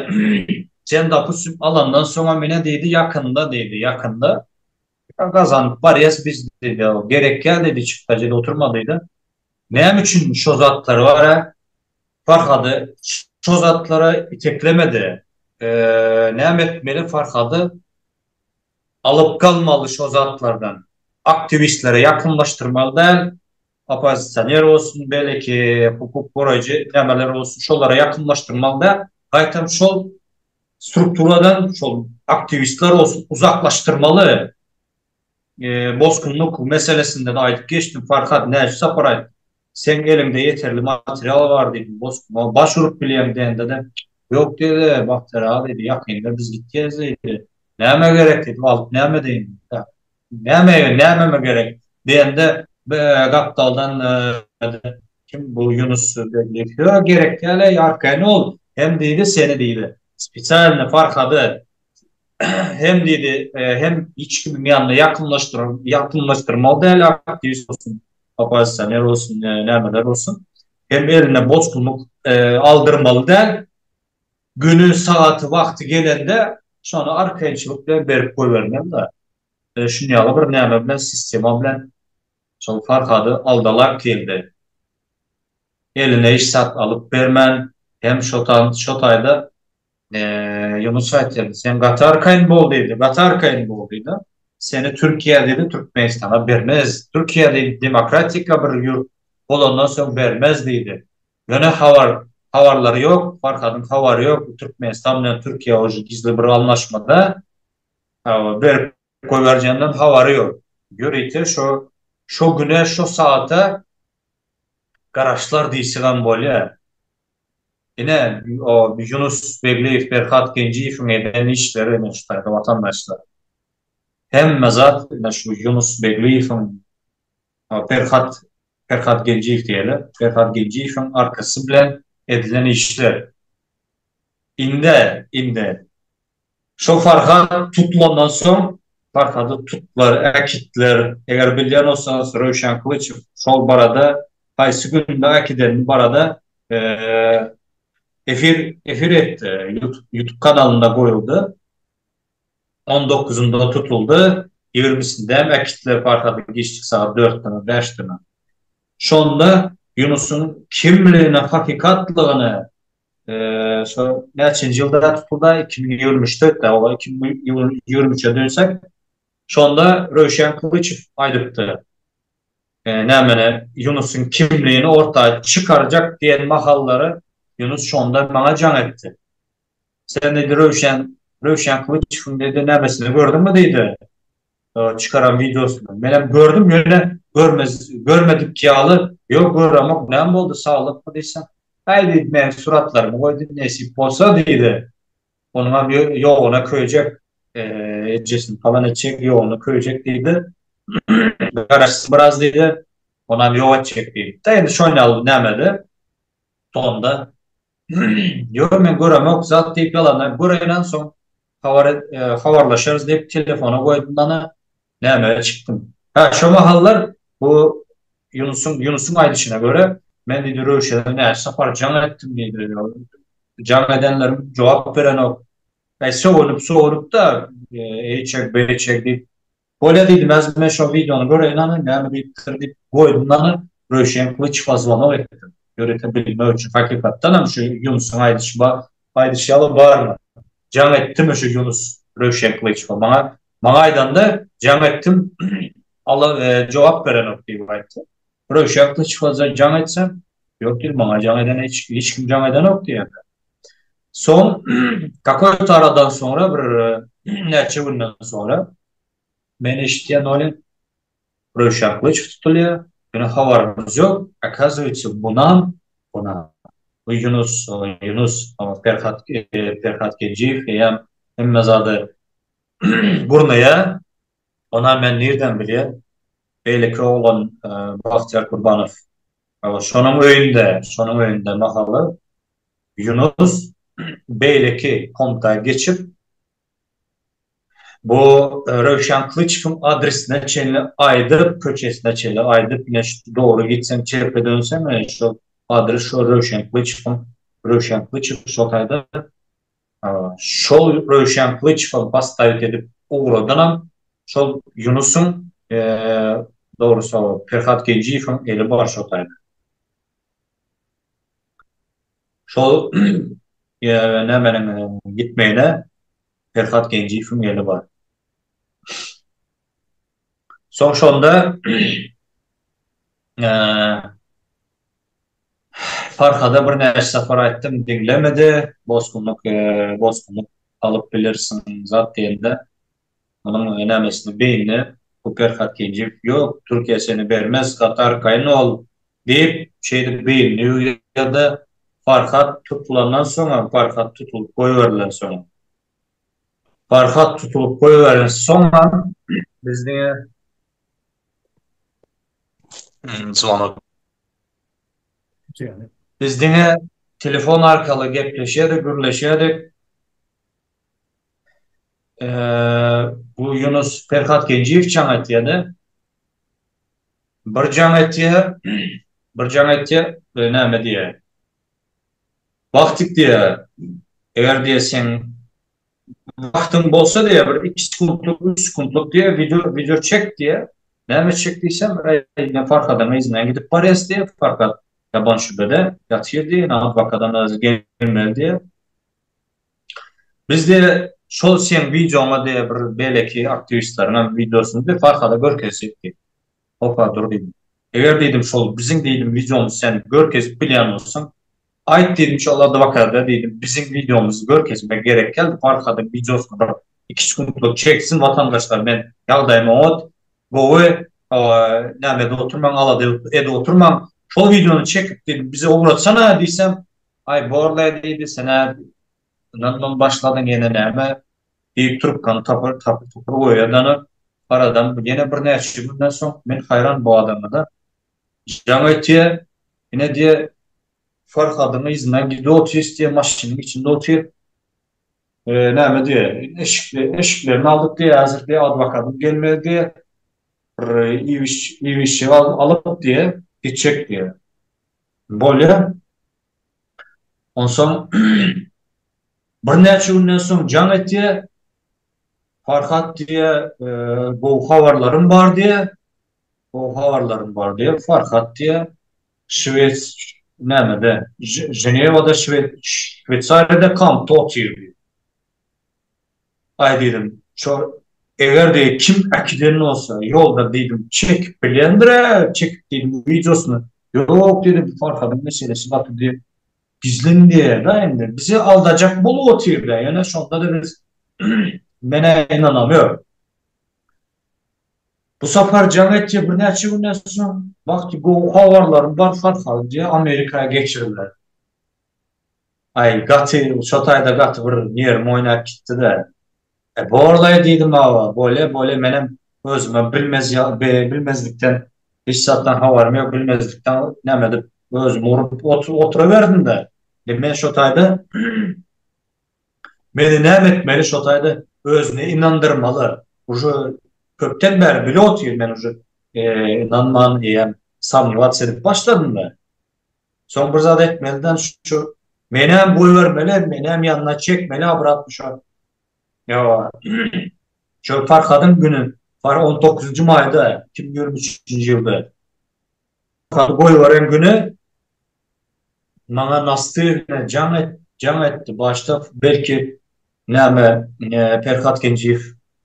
sen dopustim alandan soňam ine diýdi, ýakynda diýdi, ýakynda gazanyp barýas biz diýdi, gerekýä diýdi, çykdajyda oturma diýdi. Näme üçin şo zatlar bar-a? Farhady. Şo zatlara iteklemedi. Näme etmeli Farhady alyp galmaly şo zatlardan. Aktiwistlere ýakynlaşdyrmaly däl. Oppozisioner bolsun, beleki hukuk goraýjy nämeler bolsun şolara ýakynlaşdyrmaly däl. Gaýtam şol strukturadan şol aktiwistler bolsun uzaklaşdyrmaly. Bosgunlyk meselesinde-de aýdyp geçdim. Farhad näçe sapar aýtdym. Seň eliňde ýeterli material bar diýdim. Bosguna baş urup bilýäň diýende-de, Ýok diýdi, Bagtyýar aga diýdi, ýakynda biz gitýäs diýdi. Nämä gerek diýdim, alyp näme edeýin diýdi. Näme, nämeme gerek diýende, gapdaldan kim bu Ýunus Begliýew, Ýok, gerek däl-eý, arkaýyn bol, hem diýdi, seni diýdi, spesialny Farhady hem diýdi, hem hiç kimiň ýanyna ýakynlaşdyr, ýakynlaşdyrmaly däl aktiwist bolsun, oppozisioner bolsun, nämeler bolsun. Hem eline bosgunlyk aldyrmaly däl. Güni, sagaty, wagty gelende şony arkaýynçylyk bilen berip goýbermeli-de. Şuny ýaly bir näme bilen, sistema bilen şol Farhady aldalap geldi. Eline hiç zat alyp bermän, hem şo taýda Ýunus aýtýardy, sen gaty arkaýyn bol diýdi, gaty arkaýyn bol diýdi. Seni Türkiýä diýdi, Türkmenistana bermez. Türkiýe diýdi, demokratika bir ýurt bolandan soň bermez diýdi. Ýöne habar, habarlary ýok, Farhadyň habary ýok, Türkmenistan bilen Türkiýe uje gizli bir alnaşmada berip goýberjenden habary ýok. Ýörite şo, şo güne, şo saata garaşlar diýsegem bolýar. Ine, o Ýunus Begliýew, Perhat Genjiýewiň eden işleri ine şu taýda watandaşlar. Hemme zat ine şu Ýunus Begliýewiň, Perhat, Perhat Genjiýew diýeli, Perhat Genjiýewiň arkasy bilen edilen işler. Indi, indi Şo Farhat tutulandan soň, Farhady tutdular, äkitdiler. Eger bilýän bolsaňyz, Röwşen Kylyçow şol barada haýsy günde äkidenini barada efir efir etdi. Ýutub ýutub kanalynda goýuldy. On dokuzynda tutuldy, ýigrimisinde hem äkitdiler Farhady giçlik sagat dörtdemi, bäşdemi. Şonda Ýunusyň kimligini, hakykatlygyny Şo näçenji ýylda tutuldy? 2023-de etdi. Ola 2023-e dönsek, şonda Röwşen Kylyçow aýdypdy. Nämene Ýunusyň kimligini orta çykarjak diýen mahallary Ýunus şonda maňa jaň etdi. Sen diýdi Röwşen, Röwşen Kylyçowyň diýdi nämesini gördüňmi diýdi. Çykaran wideosyny. Menem gördüm ýöne görmez görmedik ýaly ýok göremok näme boldy saglykmy diýsem äý diýdi meniň suratlarymy goýdy nesip bolsa diýdi onuňam ýoguna köýjek ejesini falan etjek ýoguna köýjek diýdi garaşsyn biraz diýdi onam ýok etjek diýdi da indi şon ýaly nämede tonda ýok men göremok zat diýip ýalandan göreýin soň habar habarlaşarys diýip telefona goýdum dana nämä çykdym. Hä şo mahallar bu Ýunusyň Ýunusyň aýdyşyna görä men diýdi Röwşene näçe sapar jaň etdim diýdi. Jaň edenlerim jogap berenok. Äý sögünip sögünip-de eýçek beýçek diýip Bolýa diýdim häzir men şo wideony göreýin hany näme diýipdir diýip goýdum hany Röwşen Kylyçowa zvonok etdim. Ýörite bilmek üçin hakykatdan hem şu Ýunusyň aýdyşy bar aýdyşy ýaly barmy? Jaň etdimi şu Ýunus Röwşen Kylyçowa maňa maňa aýdanda jaň etdim ala jogap berenok diýip aýtdy. Röwşen Kylyçowa jaň etsem ýok diýdi maňa jaň eden hiç hiç kim jaň edenok diýýär. Soň kakoý-to aradan soňra bir näçe günden soňra men eşitýän ony Röwşen Gylyçow tutulýar. Ýöne habarymyz ýok. Okazywaýtsa bunam buna bu Ýunus Ýunus Perhat Perhat Genjiýew eýýäm hemme zady gurnaýar. Onam men nirden bilýän? Beýleki oglan Bagtyýar Kurbanow şonuň öýünde şonuň öýünde mahaly Ýunus beýleki komnata geçip, bu Röwşen Kylyçowyň adresine çenli aýdyp, köçesine çenli aýdyp, ine şu dogry gitseň, çepe dönseň, ine şu adres şo Röwşen Kylyçowyň, Röwşen Kylyçow şo taýda. Şol Röwşen Kylyçowa postavit edip ugradanam şol Ýunusyň, dogrusy Perhat Genjiýewiň eli bar şo taýda. Şol nämeniň gitmegine Perhat Genjiýewiň eli bar. Soň şonda Farhada birnäçe sapar aýtdym, diňlemedi. Bosgunlyk, bosgunlyk alyp bilersiň zat diýende, onuň nämesini beýnine bu Perhat Genjiýew ýok, Türkiýe seni bermez, gaty arkaýyn ol diýip, şeýdip beýnini ýuwýardy. Farhat tutulandan soňam, Farhat tutulyp goýberilen soň. Farhat tutulyp goýberilen soňam biz diňe Zvonok. Biz diňe telefon arkaly gepleşýärdik, gürleşýärdik. Bu Ýunus Perhat Genjiýew jaň etýärdi. Bir jaň etýär, bir jaň etýär, näme diýýär? Wagtyk diýýär, eger diýýär seň Wagtyň bolsa diýýär, bir iki sekuntlyk, üç sekuntlyk diýýär, wideo, wideo çek diýýär. Näme çek diýsem, äý, men Farhadyň yzyndan gidip barýas diýýär, Farhat ýaban şübede ýatyr diýýär, ine adwokadam häzir gelmeli diýýär. Biz diýýär, şol seň wideoňa diýýär, bir beýleki aktiwistleriň hem wideosyny diýýär, Farhada görkezjek diýýär. Hopa, dur diýdim. Eger diýdim, şol biziň diýdim wideomyzy sen görkezip bilýän bolsaň, Aýt diýdim şol adwokada diýdim biziň wideomyzy görkezmek gerek däl Farhadyň wideosyny bir iki sekuntlyk çeksin watandaşlar men ýagdaýym oňat gowy näme edip oturmaň alada edip oturmaň şol wideony çekip diýdim bize ugratsana diýsem aý borlaý diýdi senä ynanman başladyň ýene näme diýip trubkany tapyr tapyr topur goýýadany aradan ýene birnäçe günden soň men haýran bu adamada Jaň etýär, ine diýýär, Farhadyň yzyndan gidip otyrys diýýär, maşynyň içinde otyr. Näme diýýär, eşikli, eşiklerini aldyk diýýär, häzir diýýär, adwokatym gelmeli diýýär. Bir iýip-içjek alyp diýýär, gitjek diýýär. Bolýar. Onsoň birnäçe günden soň jaň etýär. Farhat diýýär, gowy habarlarym bar diýýär. Gowy habarlarym bar diýýär. Farhat diýýär. Şwes nämede? Ženewada Şweýsariýada kampda otyr diýýär. Aý diýdim, şo eger diýip kim äkiden bolsa ýolda diýdim çekip bilýändir-ä, çekip diýdim wideosyny. Ýok diýdi, bu Farhadyň meselesi gaty diýip gizlin diýýär-de indi. Bizi aldajak bolup otyr-da, ýöne şonda-da biz men-ä ynanamok. Bu sapar jaň etdi birnäçe günden soň, Bagty gowy habarlarym bar Farhady diýýär Amerikaya geçirdiler. Aý gaty şo taýda gaty bir nerwim oýnap gitdi-de. E borlaý diýdim baba, bolýa bolýa menem özüme bilmez bilmezlikden hiç zatdan habarym ýok bilmezlikden näme edip özümi urup oturyberdim-de. Men şo taýda Meni näme etmeli şo taýda özüne ynandyrmaly. Uje köpden bäri bile otyr men uje ynanman eýýäm somnewats edip başladym-da. Soň bir zat etmeliden şu menem goýbermeli, menem ýanyna çekmeli obratno şo. Ýa şo Farhadyň güni, on dokuzynjy maýda 2023-nji ýylda. Goýberen güni maňa nastyrne jaň et, jaň etdi. Başda belki näme Perhat Genjiýew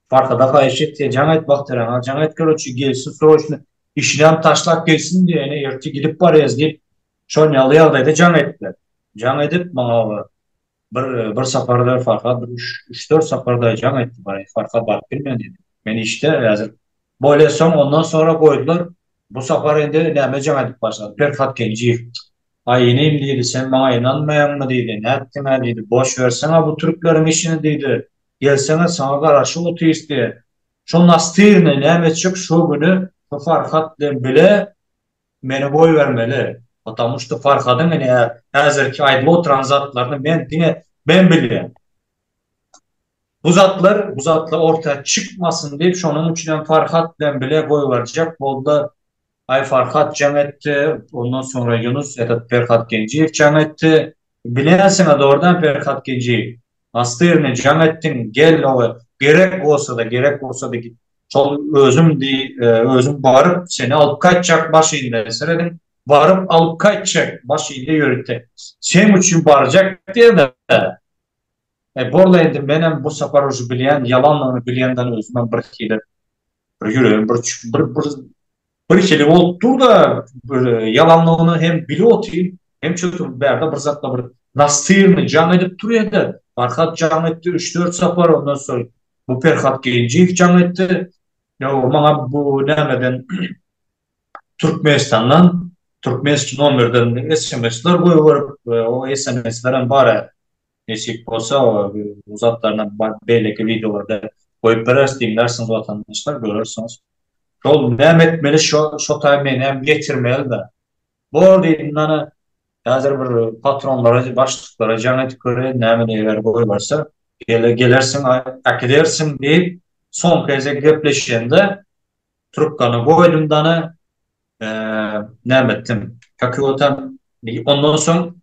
Farhada haýyş etdi, jaň et Bagtyraňa jaň et karoçi gelsin sroçny işinem taşlap gelsin diýe ene ertir gidip barýas diýip şon ýaly ýagdaýda jaň etdi. Jaň edip maňa Bir bir saparda Farhad bir üç üç dört saparda jaň etdi bana Farhad baryp bilmän diýdi. Men işde häzir. Bolýa soň ondan sonra goýdular. Bu sapar indi näme jaň edip başlady. Perhat Genjiýew. Aý inim diýdi, sen maňa ynanmaýaňmy diýdi. Nätdiň-ä diýdi. Boş berseň-ä bu türkleriň işini diýdi. Gelseň-ä saňa garaşyp otyrys diýdi. Şo nastyrny näme etjek şo güni şo Farhat bilen bile Meni goýbermeli. Потому что Farhadyň ine häzirki aýdylyp oturan zatlaryny men diňe men bilýän. Bu zatlar, bu zatlar orta çykmasyn diýip şonuň üçinem Farhat bilen bile goýberjek boldy. Aý Farhat jaň etdi, ondan soňra Ýunus этот Perhat Genjiýew jaň etdi. Bilýänsiňä dogrudan Perhat Genjiýew. Nastyryny jaň etdiň, gel owe, gerek bolsa-da, gerek bolsa-da git. Şol özüm diý, özüm baryp seni alyp gaýtjak maşynda serediň. Baryp alyp gaýtjak, baş ilde ýörite. Seň üçin barjak diýende. E borla indi menem bu sapar uje bilýän ýalanlygyny bilýänden özümem bir hili bir ýüregim bir bir bir bir hili bolup dur-da bir ýalanlygyny hem bilip otyryn hem çöküp bärde bir zatla bir nastyrny jaň edip durýada Farhat jaň etdi üç-dört sapar ondan soň bu Perhat Genjiýew jaň etdi ýa maňa bu nämeden Türkmenistandan türkmenski nomerden SMS-ler goýberip o SMS-lerem bar Nesip bolsa o zatlaryny beýleki wideolarda goýup bereris diňlersiňiz watandaşlar görersiňiz. Şol näme etmeli şo şo taý menem getirmeli-de. Bor diýdim ana häzir bir patronlara başlyklara jaň edip göreýin näme eger goýberse gele gelersiň äkidersiň diýip soňky gezek gepleşende trubkany goýdum dana näme etdim. Kakiwotam ondan soň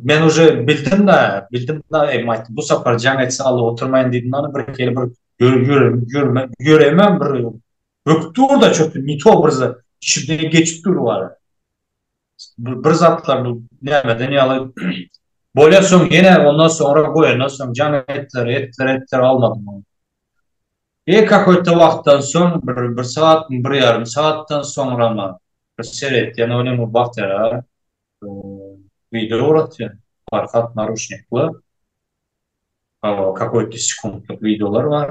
men uje bildim da, bildim da, em aýtdym, bu sapar jaň etse alyp oturmaýyn diýdim da, bir hili bir ýüreme, ýüremem bir böküp dur da çöpü, ne to bir zat, içimden geçip dur bar. Bir zatlar bu nämeden ýaly bolýar soň ýene ondan soňra goýandan soň jaň etdiler, etdiler, etdiler almadym. E kakoýta wagtdan soň bir bir sagat, bir ýarym sagatdan soňrama bir seretýän onuň bu Bagtyýara Video ugratýar. Farhat naruşnikli. Kakoýta sekuntlyk wideolar bar.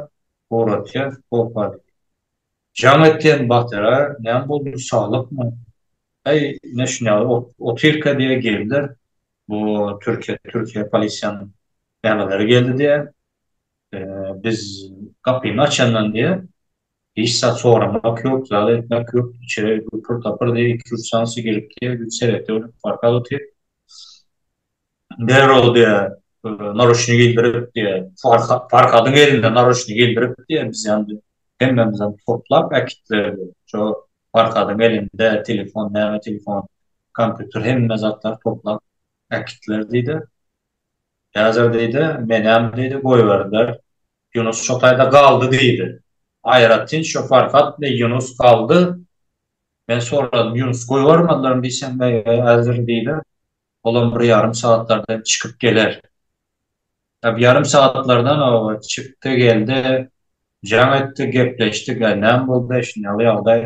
Ugratýar. Opa. Jaň etýän Batyra, näme boldy, saglykmy? Äý, ine şuny ýaly otyrka diýe geldiler. Bu Türkiýe, Türkiýe polisiýanyň nämeleri geldi diýe. Biz gapyny açandan diýe, Hiç zat soramak ýok, zat etmek ýok, içeri güpür-tapyr diýip iki-üç sanysy girip diýip, bir seretdi ol Farhad otyr. Derrew diýýär, naruçnik ildirip diýýär, Farhadyň elinde naruçnik ildirip diýýär, biz ýandy hemmämizem toplap äkitdiler diýýär. Şo Farhadyň elinde telefon, näme telefon, kompýuter hemme zatlar toplap äkitdiler diýdi. Häzir diýdi, menem diýdi goýberdiler. Ýunus şo taýda galdy diýdi. Aýratyn şo Farhat bilen Ýunus galdy. Men soradym, Ýunus goýbermedilermi diýsem, häzir diýdi. Olam bir ýarym sagatlardan çykyp geler. Bir ýarym sagatlardan o çykdy, geldi, jaň etdi, gepleşdik, näme boldy, şunýaly ýagdaý.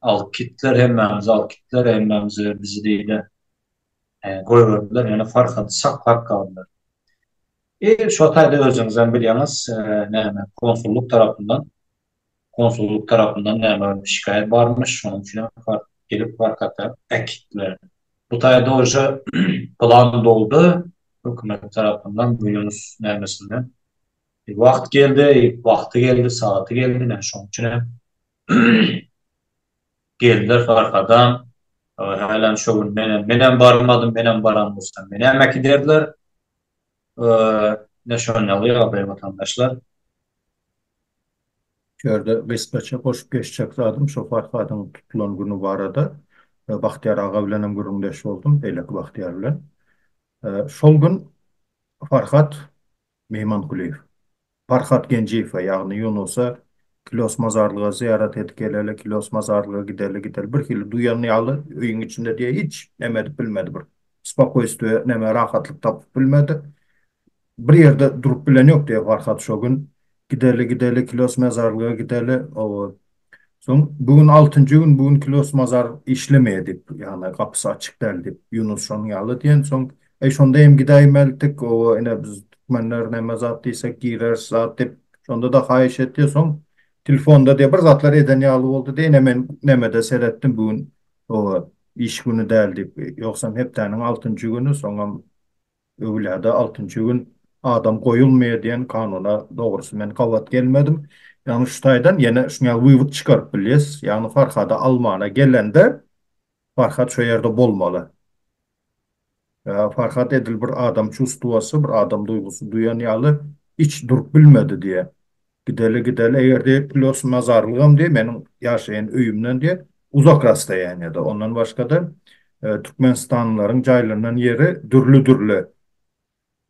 Alyp gitdiler, hemmämizi alyp gitdiler, hemmämizi bizi diýdi. Goýberdiler, ýöne Farhady saklap galdylar. E, şo taýda özüňizem bilýäňiz, näme, konsullyk tarapyndan, konsullyk tarapyndan näme şikaýat barmyş, şonuň üçin hem gelip Farhata äkitdiler. Bu taýda uje plan doldy, hökümet tarapyndan bu Ýunus nämesinden. Wagt geldi, wagty geldi, sagaty geldi, ine şonuň üçin hem geldiler Farhadam. Hälem şo gün menem, menem barmadym, menem baran bolsam, menem äkiderdiler. Ine şonda ýagdaý watandaşlar. Şu ýerde gysgaça goşup geçjek zadym şo Farhadyň tutulan güni barada Bagtyýar aga bilenem gürrüňdeş boldum, beýleki Bagtyýar bilen. Şol gün Farhat Meýmangulyýew Farhat Genjiýewe, ýagny Ýunusa Kilos mazarlyga zyýarat edip geleli, Kilos mazarlyga gideli, gideli. Bir hili duýan ýaly öýüň içinde diýe hiç neme edip bilmedi bir. Spokoýstwiýe neme rahatlyk tapyp bilmedi. Bir ýerde durup bilen ýok diýe Farhat şo gün. Gideli, gideli, Kilos mezarlyga gideli. Oba. Soň bu gün altynjy gün, bu gün Kilos mazar işlemeýär diýip, ýagny gapysy açyk däl diýip, Ýunus şonuň ýaly diýen. Soň Eý, şonda hem gidäýmelidik, oba, ine biz türkmenler näme zat diýsek gireris zat diýip, şonda-da haýyş etdi. Soň telefonda diýip bir zatlar eden ýaly boldy diýip, ine men nämede seretdim bu gün, oba, iş güni däl diýip, ýogsam hepdäniň altynjy güni, soňam öwlüýäde altynjy gün adam goýulmaýar diýen kanuna dogrusy men gabat gelmedim. Ýagny şu taýdan ýene şuň ýaly wywod çykaryp bilýäs, ýagny Farhady almana gelende Farhat şo ýerde bolmaly. Farhat edil bir adam çувствosy, bir adam duýgusy duýan ýaly hiç durup bilmedi diýýär. Gideli gideli eger diýip plos mazarlygam diýip meniň ýaşaýan öýümden diýip uzak rasstoýaniýada. Ondan başga-da türkmenistanlylaryň jaýlanan ýeri dürli-dürli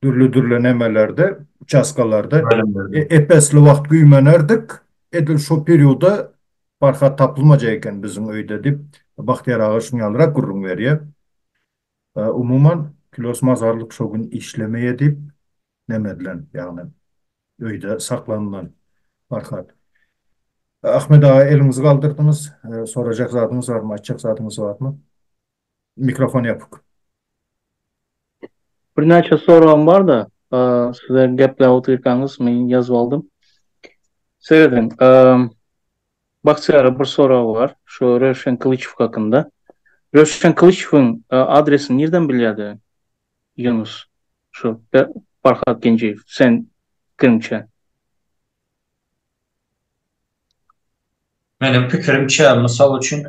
dürli-dürli nemelerde, uçastkalarda ep-esli wagt güýmenerdik. Edil şo perioda Farhat tapylmajak eken biziň öýde diýip. Bagtyýar aga şuň ýalyrak gürrüň berýär. Umuman, kilos mazarlyk şo gün işlemeýär diýip, neme edilen, ýagny öýde saklanylan Farhat. Ahmet aga eliňizi galdyrdyňyz, sorajak zadyňyz barmy, aýtjak zadyňyz barmy? Mikrofon ýapyk. Birnäçe soragym bar-da, size gepläp otyrkaňyz men ýazyp aldym. Serediň, Bagtyýara bir sorag bar, şu Röwşen Kylyçew hakynda. Röwşen Kylyçewiň adresini nirden bilýärdi Ýunus? Şu Farhat Genjiýew, sen pikiriňçe? Meniň pikirimçe, mysal üçin,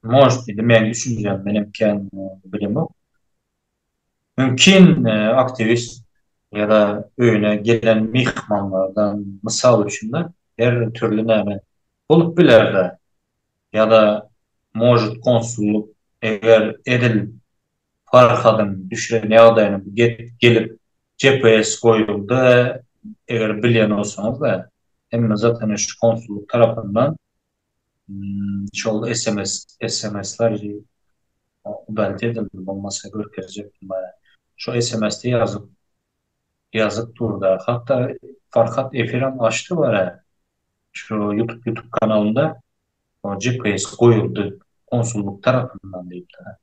может indi meň düşünjem, menem kän bilemok. Mümkin aktiwist ýa-da öýüne gelen myhmanlardan mysal üçin-de her türli näme bolup biler-de. Ýa-da может konsullyk eger edil Farhadyň düşüren ýagdaýyny gelip GPS goýuldy eger bilýän bolsaňyz-da hemme zat ene şu konsullyk tarapyndan şol sms sms-ler udalить edildi bolmasa görkezjekdim baýa şo sms-de ýazyp ýazyp durda hatda Farhat efirem açdy bara şu ýutub ýutub kanalynda GPS goýuldy konsullyk tarapyndan diýipdir.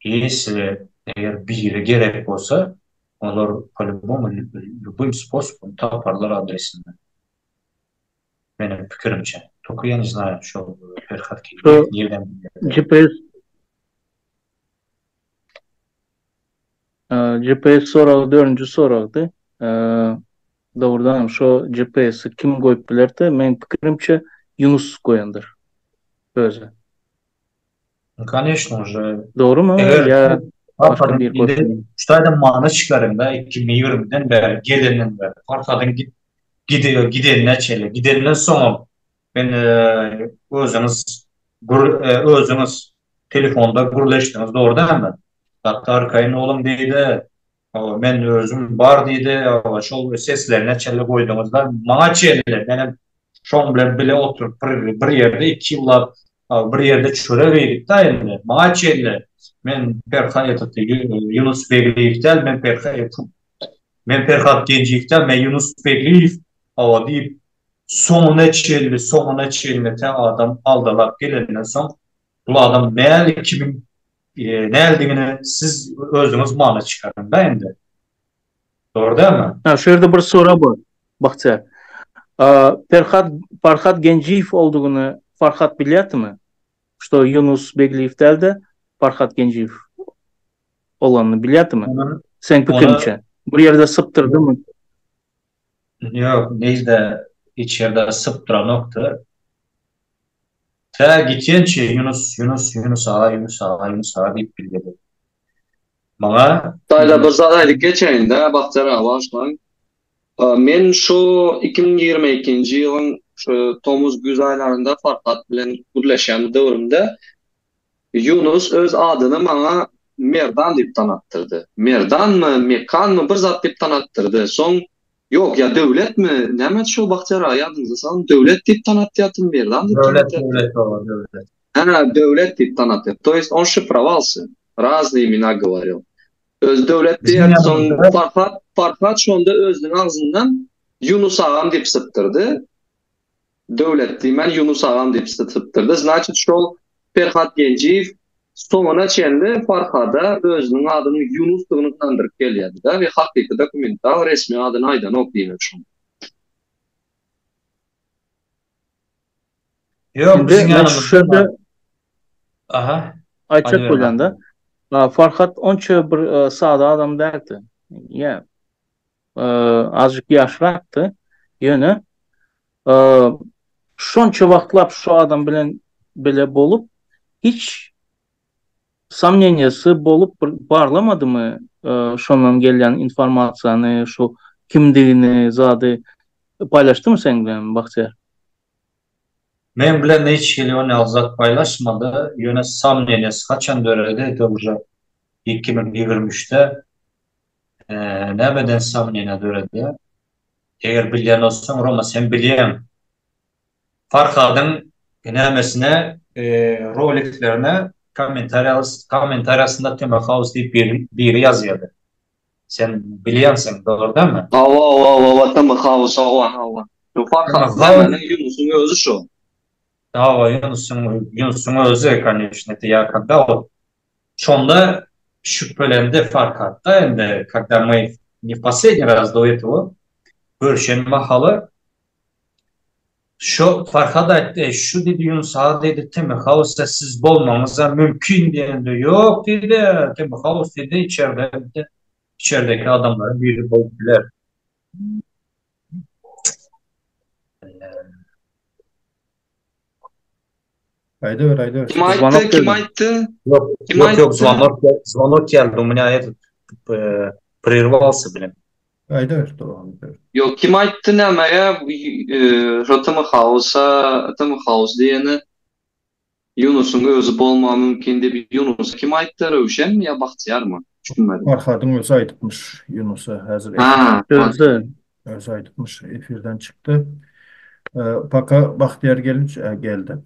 Ýesli eger biri gerek bolsa, olar po-lýubomu, lýubym sposobom taparlar adresini. Meniň pikirimçe. Tolko ýa ne znaýu, şol Perhat Şu nirden bilýär. GPS GPS soragy dördünji soragdy. Dogrudanam şo GPS-i kim goýup bilerdi? Meň pikirimçe Ýunus goýandyr özi. Koneçno uje. Dogrumy ýa başga bir goşuny? Şu taýdan many çykaryňda 2020-den bäri gelenden bäri Farhadyň gide gidenine çenli gidenden soňam men özüňiz özüňiz telefonda gürleşdiňiz dogry dälmi? Hatda arkaýyn boluň diýdi. Men özüm bar diýdi. Şol seslerine çenli goýduňyzda maňa çenli menem Şoň bilen bile oturyp bir bir ýerde iki ýyllap bir ýerde çörek iýdik-dä indi. Maňa çenli men Perhat etdi Ýunus Begliýew däl, men Perhat men Perhat Genjiýew däl, men Ýunus Begliýew hawa diýip soňuna çenli soňuna çenli tä adam aldalap gelenden soň bul adam näli kimiň nälidigini siz özüňiz many çykaryň-da indi. Dogry dälmi? Ha, şu ýerde bir sorag bar, Bagtyýar. Perhat Farhat Genjiýew oldugyny Farhat bilýärdimi? Şto Ýunus Begliýew däl-de, Farhat Genjiýew bolanyny bilýärdimi? Seň pikiriňçe. Bir ýerde sypdyrdymy? Ýok, nirde hiç ýerde sypdyranokdy. Tä gitýänçe Ýunus, Ýunus, Ýunus aga, Ýunus aga, Ýunus aga diýip bilýärdi. Maňa Daýza bir zat aýdyp geçeýin-dä, Bagtyýar aga bagyşlaň. Men şu 2022-nji ýylyň şu tomus-güýz aýlarynda Farhat bilen gürleşýän döwrümde Ýunus öz adyny maňa Merdan diýip tanatdyrdy. Merdanmy, Mekanmy bir zat diýip tanatdyrdy. Soň Ýok, ýa Döwletmi, näme şu Bagtyýar aga ýadyňyza salyň, Döwlet diýip tanatýardymy, Merdan diýip Döwlet, Döwlet oba, Döwlet. Hä, Döwlet diýip tanatýar. To ýest on şifrowalsy. Raznyý imena goworil. Özi Döwlet diýýärdi, soň Farhat, Farhat şonda özüniň agzyndan Ýunus agam diýip sypdyrdy. Döwlet diýmän Ýunus agam diýip sypdyrdy. Znaçit şol Perhat Genjiýew soňuna çenli Farhada özüniň adynyň Ýunusdygyny ynandyryp gelýärdi-de we hakyky dokumental resmi adyny aýdanok diýmek şoň. Ýok, biziň ýanymyzda Aha. Aýtjak bolýan-da. Farhat onça bir sada adam däldi. Ýa azjyk ýaşrakdy. Ýöne şonça wagtlap şu adam bilen bile bolup hiç somneniýasy bolup bir barlamadymy şondan gelýän informasiýany şu kimdigini zady paýlaşdymy seň bilen Bagtyýar? Men bilen hiç hili ony zat paýlaşmady, ýöne somneniýasy haçan döredi, ede uje 2023-de Nämeden somneniýa döredi? Eger bilýän bolsaň Roma sen bilýäň. Farhadyň. Nämesine roliklerine kommentariýasynda Teme House diýip biri ýazýardy. Sen bilýänsiň, dogry dälmi? Hawa, hawa, hawa, Teme House, hawa, hawa. Farhat nämäniň Ýunusyň özi şo. Hawa, Ýunusyň, Ýunusyň özi, koneçno, это я когда вот şonda şübhelendi Farhatda indi, когда мы не в последний раз до этого görüşen mahaly Şo Farhad aýtdy, şu diýdi Ýunus aga diýdi Timi Hausa siz bolmaňyzam mümkin diýende, ýok diýdi, Timi Haus diýdi içerde içerdeki adamlaryň biri bolup biler. Aýdyber, aýdyber. Kim aýtdy, kim aýtdy? Ýok, ýok, ýok, zvonok, zvonok geldi, u menya этот prerwalsy blin. Aýdyber, dowam ediber. Ýok, kim aýtdy nämege şo Tm Hausa, Tm Haus diýeni Ýunusyň özi bolmagy mümkin diýip Ýunusa kim aýtdy, Röwşenmi ýa Bagtyýarmy? Düşünmedim. Farhadyň özi aýdypmyş Ýunusa häzir. Ha, Özi. Özi aýdypmyş, efirden çykdy. Paka Bagtyýar gelinç geldi.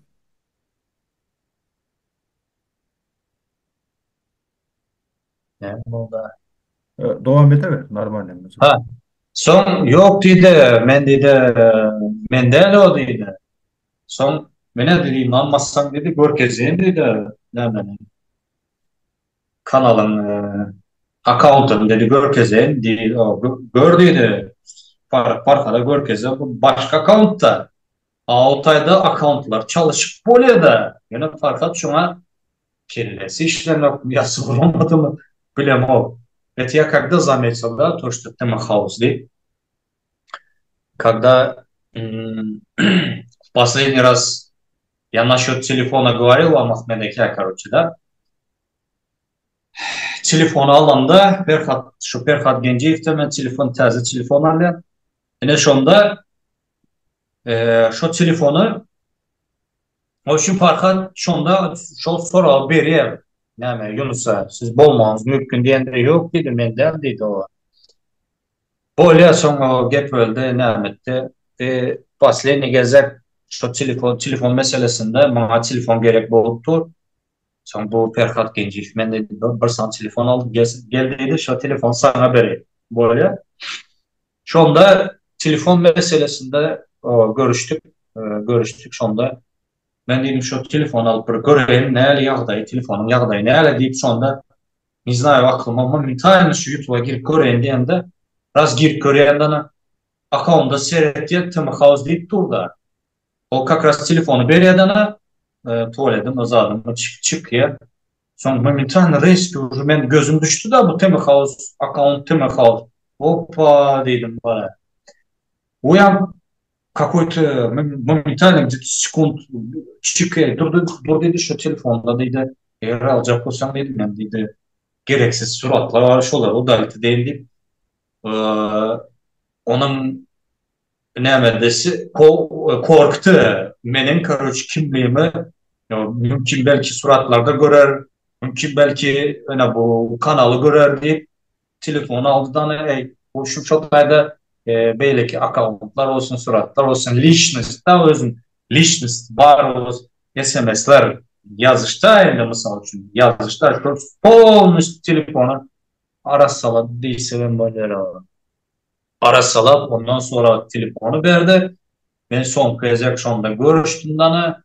Näme boldy? Dowam edeber, normalny. Ha. Soň ýok diýdi, men diýdi, men däl o diýdi. Soň menä diýdi, ynanmasaň diýdi, görkezeýin diýdi, nämeni. Kanalyň akkauntyny diýdi, görkezeýin diýdi, gör diýdi. Farhada görkezse, bu başga akkauntda. A o taýda akkauntlar çalyşyp bolýa-da. Ýöne Farhat şoňa Kellesi işlenokmy ýa soranmadymy bilemok. Это я когда заметил да то что Tm House diýip. Когда в последний раз я насчет telefona говорил вам Ahmed aka короче да. Telefony alanda Perhat şu Perhat Genjiýewden men telefon täze telefon alýan. Ine şonda şo telefony O üçin Farhat şonda şol soragy berýär. Näme, Ýunusa, siz bolmagyňyz mümkin diýende, ýok diýdi, men däl diýdi o. Bolýa, soň o gep öldi, näme etdi. E, posledniý gezek şo telefon, telefon meselesinde maňa telefon gerek bolup dur. Soň bu Perhat Genjiýew men diýdi, bir sany telefon aldym, gel diýdi, şo telefony saňa bereýin. Bolýa. Şonda telefon meselesinde görüşdik, görüşdik şonda. Men diýdim şo telefony alyp bir göreýin näli ýagdaýy, telefonyň ýagdaýy näle diýip şonda ne znaýu aklyma momentalno şu ýutuba girip göreýin diýemde raz girip görýän ana akaunda seretýän TM House diýip durda. Ol kak raz telefony berýär ana tualedim zadymy çykýar. Soň momentalno reski uje men gözüm düşdi da bu TM House akkaunt TM House. Opa diýdim bana. Oýam kakoý-to momentalno gde-to sekund çyky durdy dur diýdi şu telefonda diýdi. Eger aljak bolsaň diýdi men diýdi gereksiz suratlar bar şolary udalit edeýin diýip. Onuň nämedesi korkdy meniň karoç kimligimi mümkin belki suratlarda görer mümkin belki ene bu kanaly görer diýip telefony aldy dany eý bu şu şo taýda beýleki akkauntlar bolsun suratlar bolsun liçnost da özün liçnost bar bolsun smsler ýazyşda indi mysal üçin ýazyşda şol polnostýu telefony arassalady diýsegem bolýar. Arassalap ondan sora telefony berdi. Men soňky gezek şonda görüşdim dana.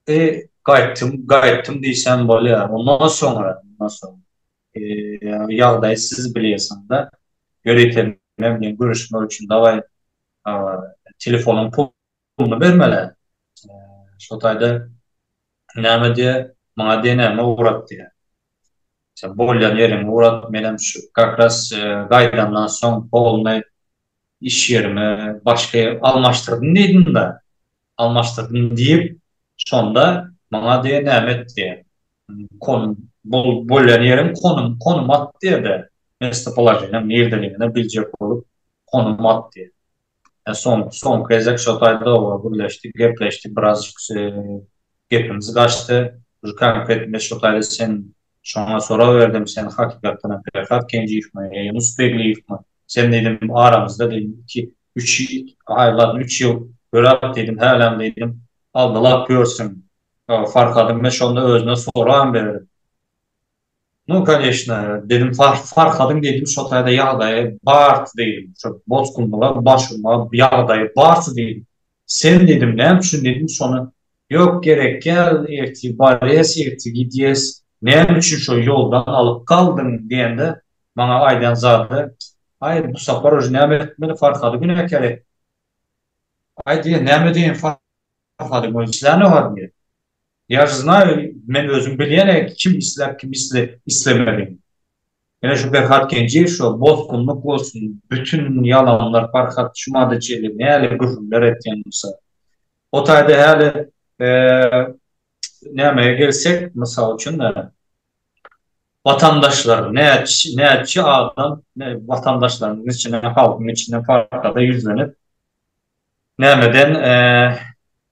E gaýtdym, gaýtdym diýsem bolýar. Ondan soňra, ondan soň e, ýagdaýy siz bilýärsiňiz-de. Ýörite men bilen görüşmek üçin dawaý telefonyň puluny bermeli. Şo taýda näme diýýär, maňa diýýär näme ugrat diýýär. Sen bolýan ýeriňe ugrat, menem şu kak raz gaýdandan soň polny iş ýerimi başga almaşdyrdym diýdim-de. Almaşdyrdym diýip, şonda maňa diýýär näme et diýýär. Konum, bol, bolýan ýeriň konum, konum at diýýär-de. Местоположение niredeligini biljek bolup konum at diýýär. Soň, soňky gezek şo taýda oba gürleşdik, gepleşdik, birazjyk gepimiz gaçdy. Už konkretno men şo taýda sen şoňa sorag berdim, sen hakykatdanam Perhat Genjiýewmi ýa Ýunus Begliýewmi? Sen diýdim, aramyzda diýdim, iki, üç, aý ladno, üç ýyl ýöräp diýdim, hälem diýdim. Aldalap ýörsüň. Farhadyň men şonda özüne soragam berdim. Nu, koneçno, dedim, Farhadyň diýdim, şo taýda ýagdaýy bardy diýdim. Şo bozgunlyga baş urmaga ýagdaýy bardy diýdim. Sen diýdim, näme üçin diýdim, şony ýok gerek gel, ertir barýas, ertir gidýäs, näme üçin şo ýoldan alyp galdyň diýende, maňa aýdan zady, aý, bu sapar uje näme etmeli, Farhady günäkär et. Aý diýen, näme diýen, Farhadyň özi islänok-a diýen. Ýa je znaýu, men özüm bilýän-ä kim isläp, kim islemediğini. Ýene şu Perhat Genjiýew şo bosgunlyk bolsun, bütün ýalanlar Farhat şu mada çenli näle gürrüňler etýän bolsa. O taýda häli nämeye gelsek, mysal üçin, watandaşlar näçe adam watandaşlaryň içine, halkyň içine Farhada ýüzlenip, Nämeden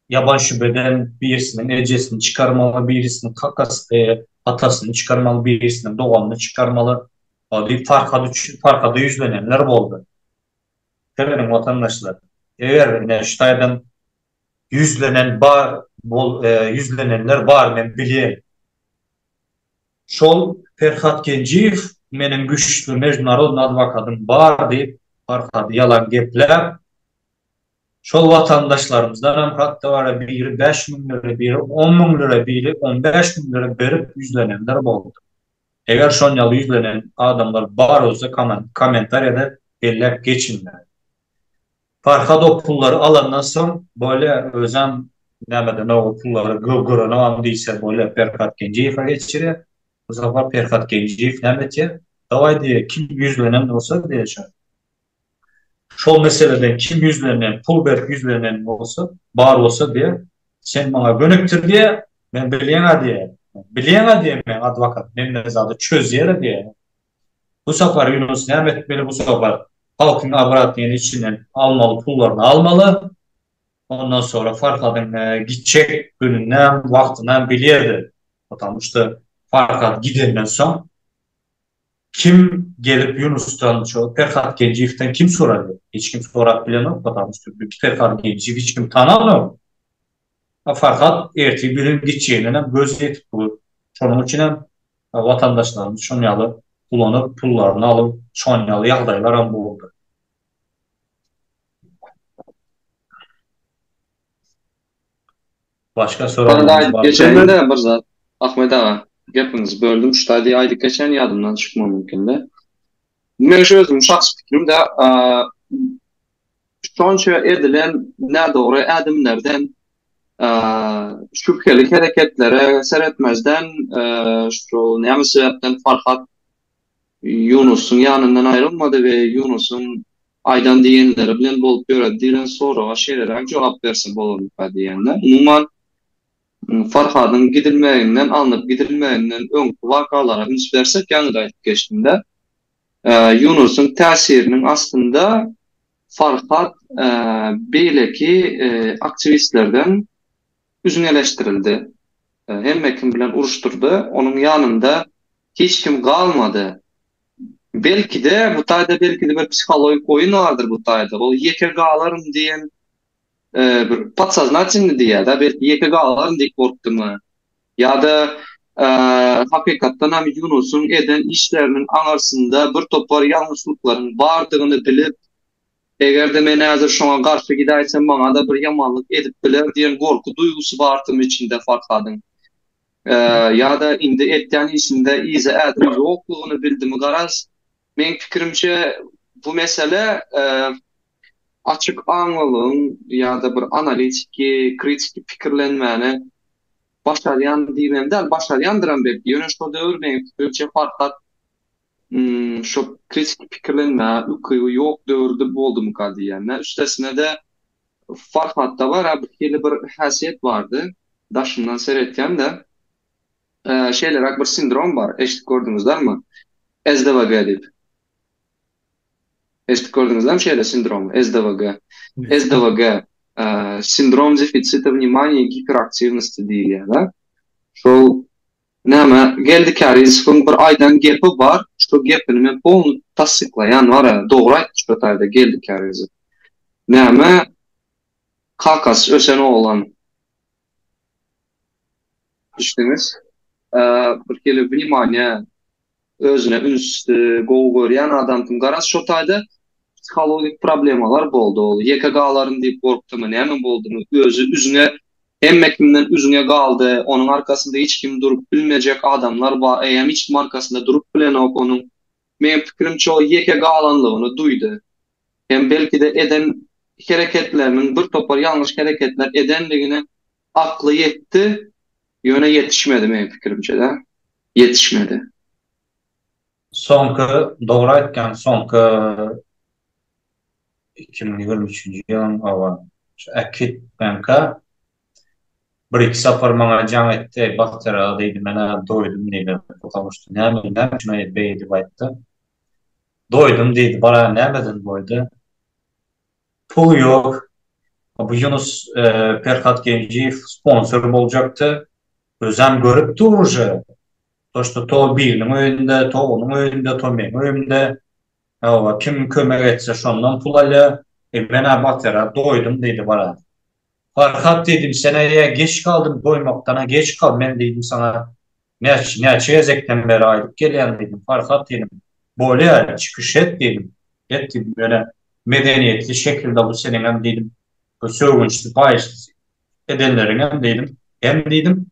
ýaban şübheden birisiniň ejesini çykarmaly, birisiniň kakasy, atasyny çykarmaly, birisiniň doganyny çykarmaly diýip Farhad üçin Farhada ýüzlenenler boldy. Serediň watandaşlar, eger ine şu taýdan ýüzlenen bar bol ýüzlenenler bar men bilýän. Şol Perhat Genjiýew meniň güçli mejdunarodnyý adwokatym bar diýip Farhady ýalan gepläp Şol watandaşlarymyzdanam hatda bara biri 5000 lira, biri 10 müň lira, biri 15 müň lira berip ýüzlenenler boldy. Eger şon ýaly ýüzlenen adamlar bar bolsa kommentariýada belläp geçinler. Farhad o pullary alandan soň bolýa özem nämeden o pullary görenogam diýse bolýa Perhat Genjiýewe geçirýär. Bu sapar Perhat Genjiýew näme etýär? Dawaý diýýär kim ýüzlenen bolsa diýýär şo. Şol meseleden kim ýüzlenen, pul berip ýüzlenen bolsa, bar bolsa diýýär, sen maňa gönükdir diýýär, men bilýän-ä diýýär. Bilýän-ä diýýär men adwokat, men men zady çözýär-ä diýýär. Bu sapar Ýunus näme etmeli bu sapar? Halkyň obratnyny içinden almaly pullaryny almaly. Ondan sonra Farhadyň gitjek gününem, wagtynam bilýärdi. Потому что Farhad gidenden soň Kim gelip Ýunusdan şo Perhat Genjiýewden kim sorady? Hiç kim sorap bilenok, потому что Perhat Genjiýew hiç kim tananok. A Farhat ertir birin gitjegine göz ýetip dur. Şonuň üçin hem watandaşlarymyz şon ýaly ulanyp, pullaryny alyp, şon ýaly ýagdaýlaram boldy. Başga soraglaryňyz barmy? Geçeýin-de bir zat. Ahmet aga, gepiňizi böldüm. Şu taýda aýdyp geçen ýadymdan çykma mümkin-de. Meň şu özümiň şahsy pikrim-de, şonça edilen nädogry ädimlerden, şübheli hereketlere seretmezden, şu näme sebäpden Farhat Ýunusyň ýanyndan aýrylmady we Ýunusyň aýdan diýenleri bilen bolup ýöredi diýlen soraga şeýleräk jogap berse bolarmyka diýende, umuman, Farhadyň gidilmeginden, alnyp gidilmeginden öňki wakalara üns bersek, ýaňy-da aýdyp geçdim-de, Ýunusyň täsiriniň astynda Farhat beýleki aktiwistlerden üzňeleşdirildi. Hemme kim bilen uruşdyrdy. Onuň ýanynda hiç kim galmady. Belki-de, bu taýda belki-de bir psihologik oýun bardyr bu taýda. Ol ýeke galaryn diýen bir podsoznatelnyý diýýär-de, belki ýeke galaryn diýip gorkdumy? Ýa-da hakykatdan hem Ýunusyň eden işleriniň aňyrsynda bir topar ýalňyşlyklaryň bardygyny bilip, Eger-de men häzir şoňa garşy gidäýsem, maňa-da bir ýamanlyk edip biler diýen gorky duýgusy bardymy içinde Farhadyň? Ýa-da indi etýän işinde yza ädim ýoklugyny bildimi? Garaz, meň pikirimçe, bu mesele açyk aňlylygyň ýa-da bir analitiki, kritiki pikirlenmäni başarýan diýmem däl, başarýandyram belki, ýöne şo döwür meň pikirimçe Farhat şo kritiki pikirlenmäge ukyby ýok döwürde boldumyka diýýän-dä. Üstesine-de Farhatda bar-a bir hili bir häsiýet bardy. Daşyndan seretýän-de, şeýleräk bir sindrom bar, eşidip gördüňizlermi? SDWG diýip. Eşidip gördüňizlermi şeýle sindromy? SDWG. SDWG, sindrom defisita wнимания i giperaktiwnosti diýilýär-de. Şol Näme, Geldi Kärizowyň bir aýdan gepi bar, şo gepini men polny tassyklaýan, bar-a, dogry aýtdy şo taýda Geldi Kärizow. Näme, kakasy ösen oglan. düşdüňiz. Bir hili wnimaniýa özüne üns gowy görýän adamdym. Garaz şo taýda psihologik problemalar boldy ol. Ýeke galaryn diýip gorkdymy, näme boldumy, özi üzňe hemme kimden üzňe galdy. Onuň arkasynda hiç kim durup bilmejek adamlar bar. Eýýäm hiç kim arkasynda durup bilenok onuň. Meň pikirimçe ol ýeke galanlygyny duýdy. Hem belki-de eden hereketleriniň bir topar ýalňyş hereketler edenligine akly ýetdi. Ýöne ýetişmedi meň pikirimçe-de. Ýetişmedi. Soňky, dogry aýtýaň, soňky 2023-nji ýylyň hawa, şu äkitmänkä bir-iki sapar maňa jaň etdi, eý, Bagtyýar aga diýdi, men-ä doýdum diýdi, потому что näme, näme üçin beý diýip aýtdy. Doýdum diýdi, bara nämeden doýdy? Pul ýok. Bu Ýunus Perhat Genjiýew sponsor boljakdy. Özem görüp dur uje. To şto to biriniň öýünde, to onuň öýünde, to meň öýümde. Hawa, kim kömek etse şondan pul alýar. E men-ä Batyra doýdum diýdi bara. Farhat diýdim, sen-ä ýa geç galdyň doýmakdan-a geç gal, men diýdim saňa Näçe, näçe gezekden bäri aýdyp gelýän diýdim, Farhat diýdim, bolýa, çykyş et diýdim, et diýdim, ýöne medeniýetli şekilde bu seniňem diýdim, bu sögünçli, paýyşly edenleriňem diýdim, hem diýdim,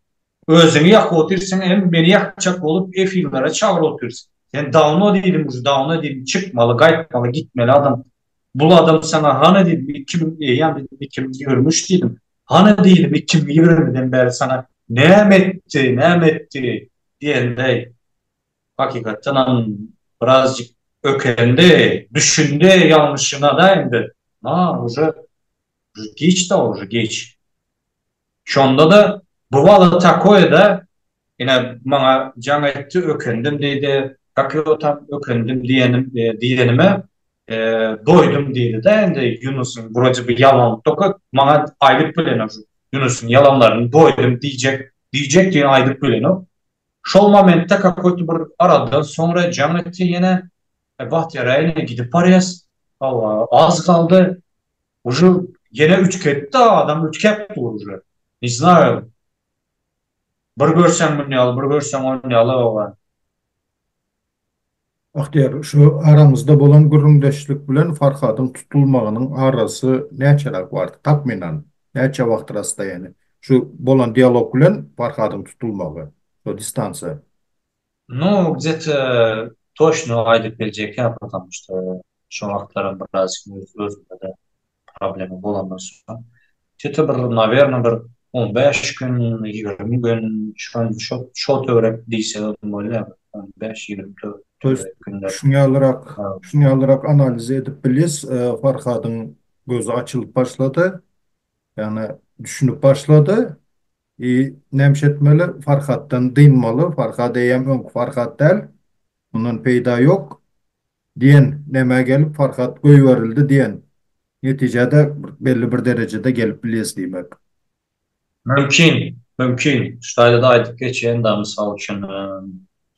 özüňi ýakyp otyrsyň, hem meni ýakjak bolup efirlere çagyryp otyrsyň. Sen dawno diýdim, uje dawno diýdim, çykmaly, gaýtmaly, gitmeli adam. Bul adam saňa hany diýdim, 2000, eýýäm diýdim, 2023 diýdim, Hany diýdim, 2020-den bäri saňa näme etdi, näme etdi diýende, hakykatdanam birazjyk ökendi, düşündi ýalňyşyna-da indi. Na, uje, uje giç-da, uje giç. Şonda-da bywalo takoe-da, ine, maňa jaň etdi, ökendim diýdi, kak ýo tam ökendim diýenim, diýenime, doýdum diýdi-de, indi Ýunusyň wroje bir ýalan toka maňa aýdyp bilenok şu Ýunusyň ýalanlaryny doýdum diýjek, diýjek diýen aýdyp bilenok. Şol momentde kakoýto bir aradan soňra jaň etdi ýene, Bagtyýar ine gidip barýas, hawa az galdy, uje ýene üýtgetdi adam üýtgäp dur uje. Ne znaýu. Bir görseň mun ýaly, bir görseň on ýaly hawa. Bagtyýar, şu araňyzda bolan gürrüňdeşlik bilen Farhadyň tutulmagynyň arasy näçeräk bardy? Takmynan, näçe wagt rasstoýany? Şu bolan dialog bilen Farhadyň tutulmagy, şo distansiýa. Nu, gde-to toçno aýdyp biljek ýa, потому что şo wagtlaram birazjyk özümde-de problema bolandan soň. Gde-to bir, nawerno, bir 15 gün, 20 gün, şo şo töwerek diýsegem bolýar, 15-20 To ýest töwerek günler. şuň ýalyrak, şuň ýalyrak analiz edip bilýäs, Farhadyň gözi açylyp başlady, ýagny düşünip başlady. I näme etmeli? Farhatdan dynmaly, Farhad eýýäm öňki Farhat däl, mundan peýda ýok diýen nämä gelip Farhat goýberildi diýen netijä-de belli bir derejede gelip bilýäs diýmek. Mümkin, mümkin. Şu taýda-da aýdyp geçeýin-da, mysal üçin,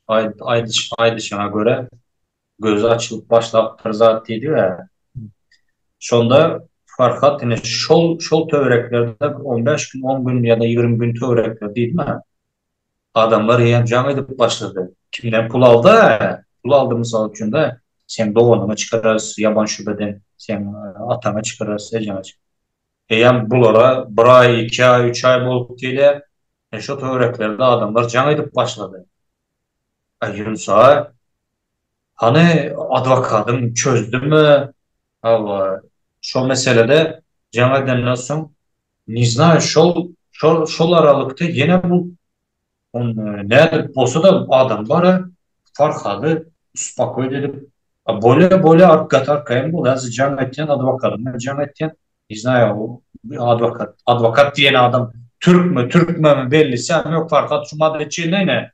aýdyşyňa görä, gözi açylyp başlapdyr zat diýdi-ä. Şonda Farhat ine şol şol töwereklerde bir on bäş gün, on gün ýa-da 20 gün töwerekler diýdim-ä. Adamlar eýýäm jaň edip başlady. Kimden pul aldy-a? Pul aldy mysal üçin-de, seň doganyňy çykararys ýaban şübheden, seň ataňy çykararys, ejeňi Eýýäm bulara bir aý, iki aý, üç aý bolup gelýär. E şo töwereklerde adamlar jaň edip başlady. A Ýunus aga, hany adwokadyň çözdümi? Hawa, şo meselede jaň edenden soň, ne znaýu, şol, şol, şol aralykda ýene bu On nädip bolsa-da adam bar-a, Farhady uspokoit edip, a bolýa, bolýa, gaty arkaýyn bol, häzir jaň etýän, adwokadyma jaň etýän, ne znaýu, adwokat, adwokat diýen adam türkmi, türkmenmi bellisem ýok, Farhat şu madda çenli ine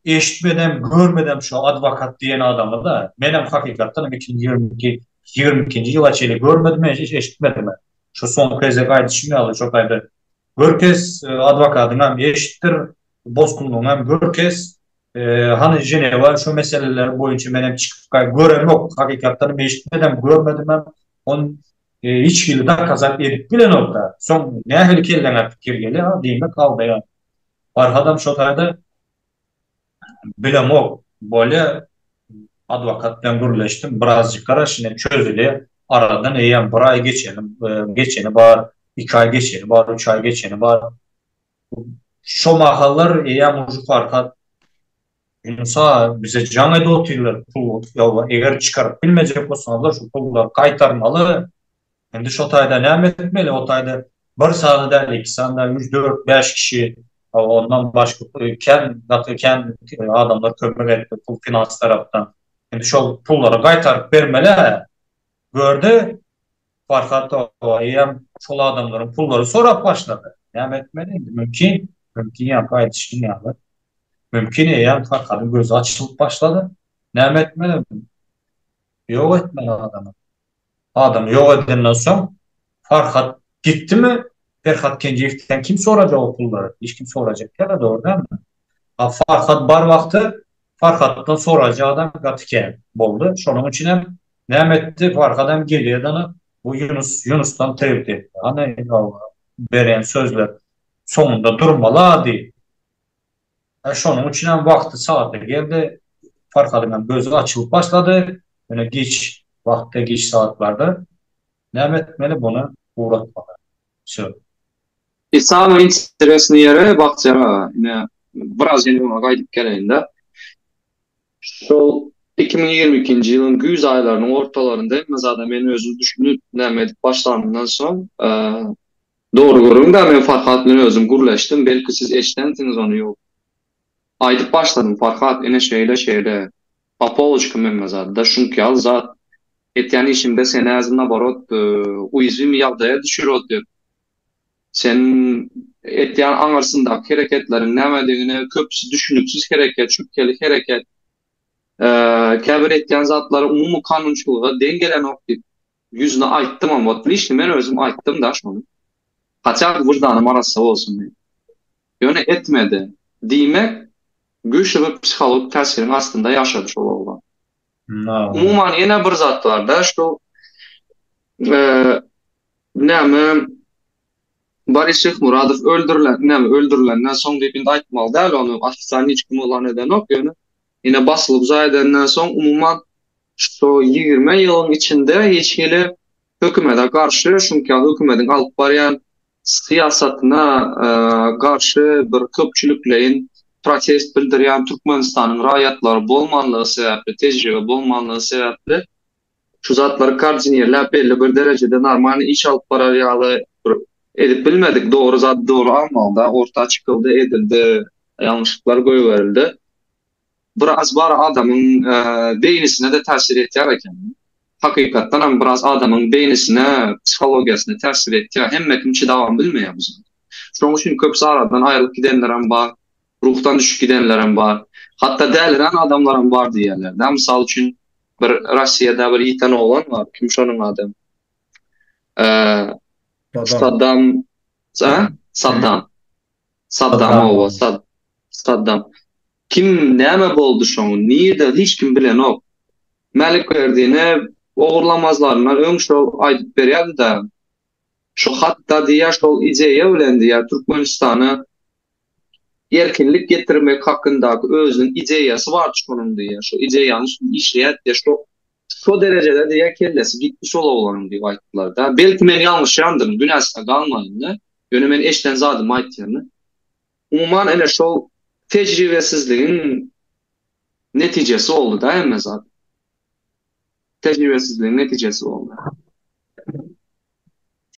eşitmedem, görmedem şu adwokat diýen adamy-da, menem hakykatdan hem 2022, 22-nji ýyla çenli görmedim, eşitmedim. Şu soňky gezek aýdyşym ýaly, şo taýda Görkez, adwokadyňam eşitdir, bosgunlygyňam görkez. Hany Ženewa şu meseleler boýunça menem çykyp göremok, hakykatdanam eşitmedem, görmedimem. On hiç hili dokazat edip bilenok-da. Soň nähili kelläňe pikir gelýär, diýmek aldaýan. Farhadam şo taýda bilemok, bolýa adwokat bilen gürleşdim, birazjyk garaş ine çözülýär. Aradan eýýäm bir aý geçeni, geçeni bar, iki aý geçeni bar, üç aý geçeni bar. Şo mahallar eýýäm uje Farhad Ýunus-a bize jaň edip otyrlar, pul ýa eger çykaryp bilmejek bolsaňyzlar şu pullary gaýtarmaly. Indi şo taýda näme etmeli? O taýda bir sany däl, iki sany däl, üç, dört, bäş kişi, ondan başga kän, gaty kän adamlar kömek etdi pul finans tarapdan. Indi şol pullary gaýtaryp bermeli-ä. Gördi, Farhat eýýäm şol adamlaryň pullary sorap başlady. Näme etmeli indi? Mümkin, mümkin ýaňky aýdyşyň ýaly. Mümkin eýýäm Farhadyň gözi açylyp başlady. Näme etmeli? Ýok etmeli adamy. Adamy ýok edenden soň Farhat gitdimi? Perhat Kenjeýewden kim sorajak o pullary? Hiç kim sorajak däl-ä, dogry dälmi? A Farhat bar wagty Farhatdan sorajak adam gaty kän boldy. Şonuň üçinem näme etdi? Farhadam gelýärdi ana bu Ýunus Ýunusdan trewt etdi. Hany beren sözler soňunda durmaly-a diýip. Şonuň üçinem wagty sagaty geldi. Farhadyňam gözi açylyp başlady. Ýöne giç wagtda, giç sagatlarda näme etmeli, buny ugratmaly. Wsё. I samyý interesnyý ýeri Bagtyýar aga, ine biraz ýene öňe gaýdyp geleýin-de. Şol 2022-nji ýylyň güýz aýlarynyň ortalarynda hemme zada men özüm düşünip, näme edip başlanymdan soň, Dogry gürrüň-dä men Farhat bilen özüm gürleşdim belki siz eşdensiňiz ony ýok. Aýdyp başladym Farhat ine şeýle şeýle po poloçkam hemme zat da şuňky ýaly zat etýän işiňde seni häzir naborot uýazwimy ýagdaýa düşürip otyr. Sen etýän aňyrsyndaky hereketleriň nämedigine köpüsi düşüniksiz hereket şübheli hereket käbir etýän zatlary umumy kanunçylyga deň gelenok diýip Ýüzüne aýtdymam, wot liçno men özüm aýtdym-da şony. Hatda wyždanym arassa bolsun diýip. Ýöne etmedi. Diýmek, güýçli bir psihologik täsiriň astynda ýaşady şol oglan. Umuman ýene bir zat bar-da, şu näme Boris Şyhmuradow öldürilen, näme öldürilenden soň diýip indi aýtmaly däl ony, ofitsialny hiç kim yglan edenok, ýöne ine basylyp zaýa edenden soň umuman Şu 20 ýylyň içinde hiç hili hökümete garşy, şuňky ýaly hökümetiň alyp barýan syýasatyna garşy bir köpçülikleýin protest bildirýän Türkmenistanyň raýatlary bolmanlygy sebäpli, tejribe bolmanlygy sebäpli şu zatlary koordinirläp belli bir derejede normalny iş alyp barar ýaly bir edip bilmedik. Dogry zady dogry almalyda, orta çykyldy, edildi, ýalňyşlyklar goýberildi. Biraz bar adamyň beýnisine-de täsir etýär eken. Hakykatdan hem biraz adamyň beýnisine, psihologiýasyna täsir etýär. Hemme kim çydabam bilmeýär bu zada. Şonuň üçin köpüsi aradan aýrylyp gidenlerem bar, ruhdan düşüp gidenlerem bar. Hatda dälirän adamlaram bar diýýärler-dä. Mysal üçin, bir Rossiýada bir ýiten oglan bar, kim şonuň ady? Saddam. Saddam. Saddam hawa, Saddam. Kim näme boldy şoň, nirde hiç kim bilenok. Mälikberdini ogurlamazlaryndan öň şol aýdyp berýärdi-dä. Şu hatda diýýär şol ideýa bilen diýýär Türkmenistana erkinlik getirmek hakyndaky özüniň ideýasy bardy şonuň diýýär. Şo ideýanyň üstünde işleýärdi diýýär. Şo şo derejede diýýär kellesi gitdi şol oglanyň diýip aýtdylar-da. Belki men ýalňyşýandyryn, günäsine galmaýyn-da. Ýöne men eşiden zadymy aýtýan-da. Umuman ene şol tejribesizligiň netijesi boldy-da hemme zat. Tejribesizligiň netijesi boldy.